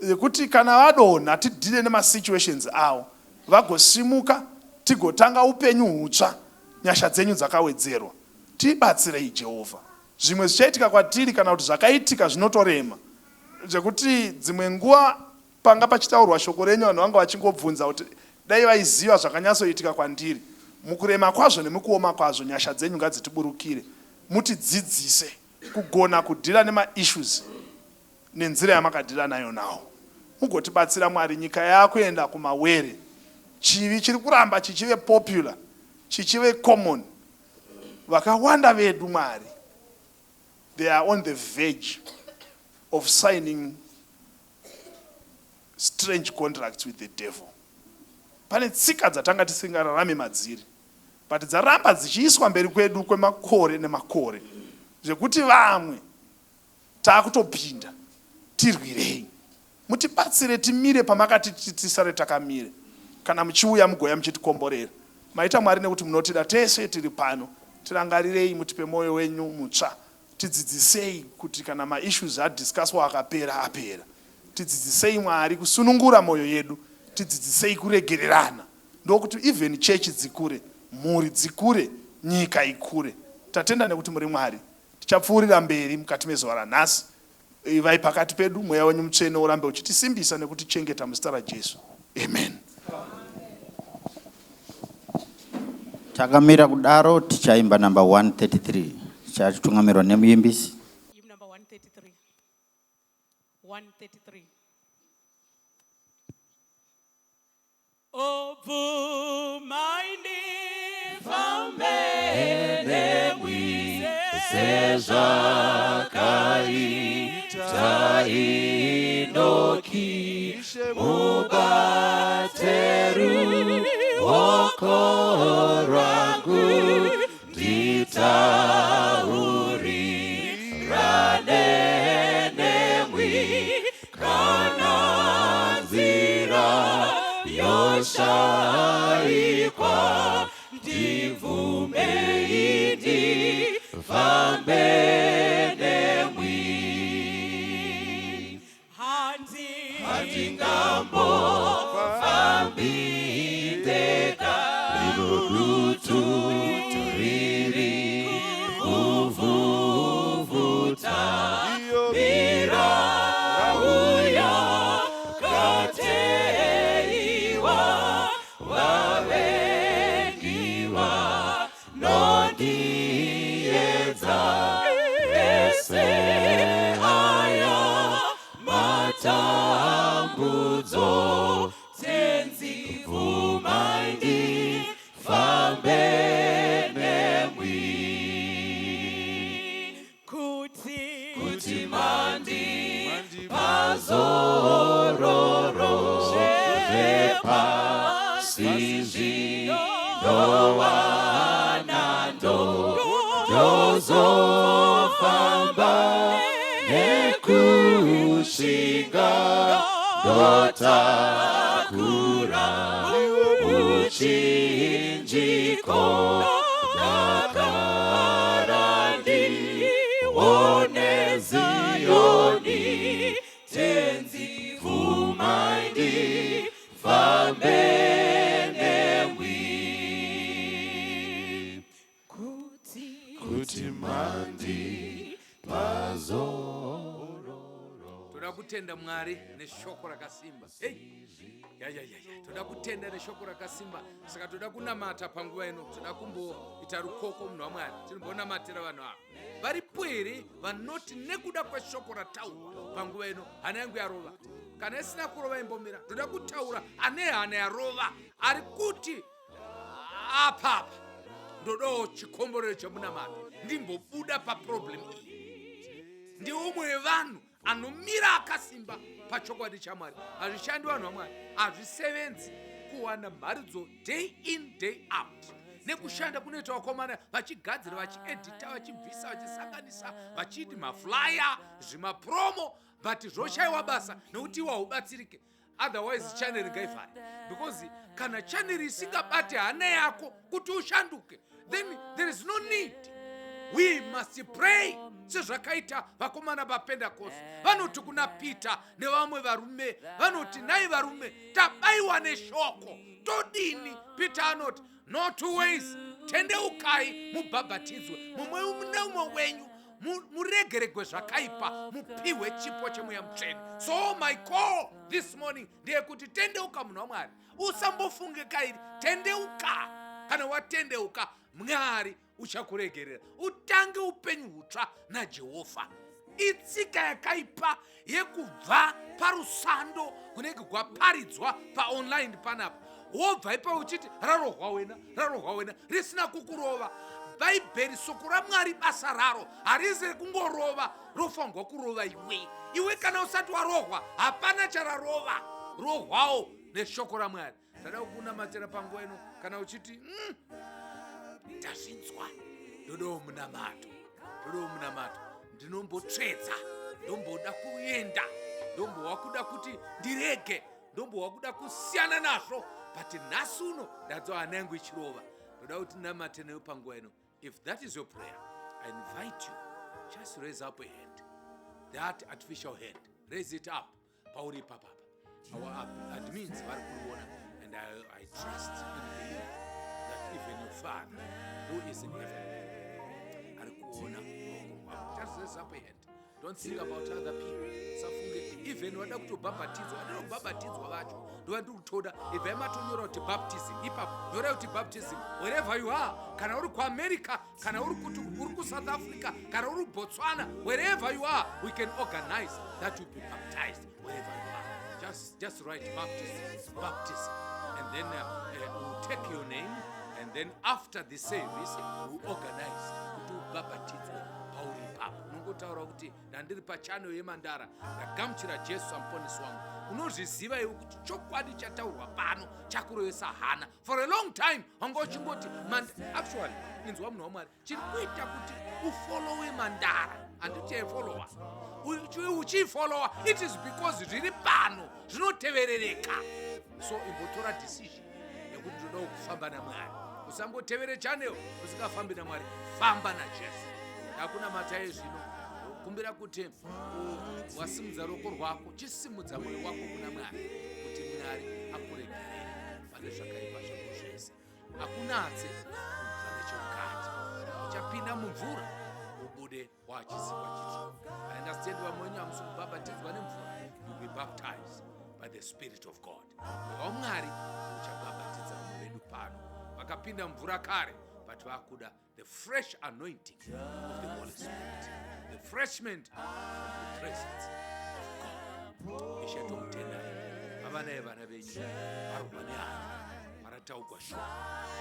yekuti kana vadonha tidhile nemasituations avo, vagosimuka, tigotanga upenyu hutsva nyasha dzenyu dzakawedzerwa. Tibatsirei, Jehovha. Zvimwe zvichaitika kwatiri kana kuti zvakaitika zvinotorema zvekuti dzimwe nguva panga pachitaurwa shoko renyu, vanhu vanga vachingobvunza kuti dai vaiziva zvakanyatsoitika kwandiri. Mukurema kwazvo nemukuoma kwazvo, nyasha dzenyu ngadzitiburukire, mutidzidzise kugona kudhila nemaissues nenzira yamakadhila nayo nawo. Mugotibatsira, Mwari. Nyika yakuenda kumawere, chivi chiri kuramba chichive popular, chichive common. Vakawanda vedu, Mwari, they are on the verge of signing strange contracts with the devil. Pane tsika dzatanga tisingararami madziri, but dzaramba dzichiiswa mberi kwedu kwemakore nemakore, zvekuti vamwe taakutopinda. Tirwirei, mutibatsire timire pamakati tisare takamire. Kana muchiuya, mugoya muchitikomborera. Maita, Mwari, nekuti munotida tese tiri pano. Tirangarirei, mutipe mwoyo wenyu mutsva. Tidzidzisei kuti kana maissues adiscusswa akapera, apera. Tidzidzisei, Mwari, kusunungura mwoyo yedu. Tidzidzisei kuregererana, ndokuti even chechi dzikure, mhuri dzikure, nyika ikure. Tatenda nekuti muri Mwari. Tichapfuurira mberi mukati mezuva ranhasi. Ivai pakati pedu, mweya wenyu mutsvene urambe uchitisimbisa nekutichengeta, muzita raJesu, amen. Takamira kudaro, tichaimba namba 133, tichatungamirwa nemuimbisi. Hymn number 133. 133. Obvumai ndifambe nemwi sezvakaita Enoki, mubate ruoko rwangu nditaurirane nemwi. Ndoshaikwa ndibvumei ndifambe nemwi. Handi Handingambofambi ndega, rino dutu riri kuvhuvhuta, mirau yakateiwa, vavengi vanondiedza, ese aya matambudzo, Tenzi bvumai ndifambe nemwi. Kuti Kuti mandipa zororo, zvepasi zvinowana, ndozofamba nekushinga, ndotakura muchinjiko, dakara ndione Ziyoni, Tenzi bvumai ndifambe nemwi. Kuti Kuti mandipa zororo. Toda kutenda Mwari neshoko rakasimba. Hey! Ya, ya, ya, ya. Toda kutenda neshoko rakasimba. Saka toda kunamata panguva ino. Toda kumboita rukoko, munhu waMwari. Tinombonamatira vanhu ava varipo here vanoti nekuda kweshoko rataurwa panguva ino, hana yangu yarova? Kana isina kurova, imbomira. Toda kutaura ane hana yarova, ari kuti apapa ndodawo chikomborero chemunamato, ndimbobuda paproblem iyi. Ndiumwe wevanhu anomira akasimba pachokwadi chaMwari. Hazvishandi, vanhu vaMwari, hazvisevenzi kuwana mharidzo day in, day out, nekushanda kunoita vakomana vachigadzira, vachiedhita, vachibvisa, vachisanganisa, vachiiti maflyer, zvimapromo, but zvoshayiwa basa nekuti iwe haubatsirike. Otherwise channel ngaivhare, because kana channel isingabate hana yako kuti ushanduke, then there is no need. We must pray sezvakaita vakomana vaPentecost. Vanoti kuna Peter nevamwe varume, vanoti, "Nai varume, tabayiwa neshoko, todini?" Peter anoti, "No two ways, tendeukai, mubhabhatidzwe mumwe neumwe wenyu, muregeregwe zvakaipa, mupiwe chipo cheMweya Mutsvene." So my call this morning ndeyekuti tendeuka, munhu waMwari. Usambofunge kairi, tendeuka. Kana watendeuka, Mwari uchakuregerera, utange upenyu hutsva naJehovha. Itsika yakaipa yekubva parusando kunenge gwaparidzwa paonline panapa, wobva ipa uchiti, "Rarohwa wena, rarohwa wena," risina kukurova. Bhaibheri, soko raMwari, basa raro harizi rekungorova, rofanirwa kurova iwe. Iwe kana usati warohwa, hapana chararova. Rohwawo neshoko raMwari. Ndada kukunamatira panguva ino. Kana uchiti, Ndazvinzwa, ndodawo munamato, ndodawo munamato, ndinombotsvedza, ndomboda kuenda, ndombowa kuda kuti ndirege, ndombowa kuda kusiyana nazvo, but nhasi uno ndadzwa hana yangu ichirova, ndoda kuti namate newe panguva ino," if that is your prayer, I invite you, just raise up a hand, that artificial hand, raise it up pauri ipapapa. Our admins vari kuriona, and I trust and believe that even your Father who is in heaven ari kuona ruoko rwako. Just raise up a hand. Don't think about other people. Safunge even vada kutobhabhatidzwa, vada kubhabhatidzwa vacho ndovandiri kutoda. Ibvai matonyora kuti baptism ipapo, nyorai kuti baptism wherever you are. Kana uri kuAmerica, kana uri kuti uri kuSouth Africa, kana uri kuBotswana, wherever you are, we can organize that you be baptized wherever you are. Just write baptism, baptism, and then we'll take your name, and then after the service we'll organize kuti ubhabhatidzwe pauri ipapo. Unongotaura kuti, "Ndandiri pachannel yeMandara, ndagamuchira Jesu samuponesi wangu." Unozviziva iwe kuti chokwadi chataurwa pano chakurovesa hana. For a long time wanga uchingoti actually, inzwa, munhu waMwari, chiri kuita kuti ufollowe Mandara. Handiti yaifollowa. Uchiifollowa, it is because zviri pano zvinoteverereka. So imbotora decision yekuti ndodawo kufamba naMwari. Usangotevere channel usingafambi naMwari. Famba naJesu. Ndakunamatai zvino, kumbira kuti wasimudza ruoko rwako, chisimudza mwoyo wako kuna Mwari kuti Mwari akuregerere pane zvakaipa zvako zvese, akunatse kubva nechemukati. Uchapinda mumvura, ubude wachisikwa chitsva. I understand vamwe wenyu hamusi kubhabhatidzwa nemvura. You be baptized by the Spirit of God. Mweya waMwari uchabhabhatidza vamwe vedu pano vakapinda mvura kare, but vakuda the fresh anointing of the Holy Spirit, the freshment of the presence of God. Ishe, tomutendai. Vava naye vana venyu varwa nehana varataugwa shoko.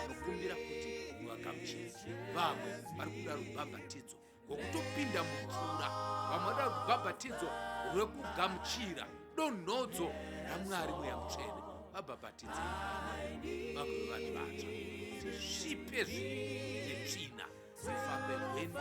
Nokumbira kuti muvagamuchire. Vamwe vari kuda rubhabhatidzo rwokutopinda mumvura, vamwe vada rubhabhatidzo rwekugamuchira donhodzo raMwari Mweya Mutsvene. Vabhabhatidzei, vagove vanhu vatsva, tisvipe zvivi netsvina, tifambe rwendo.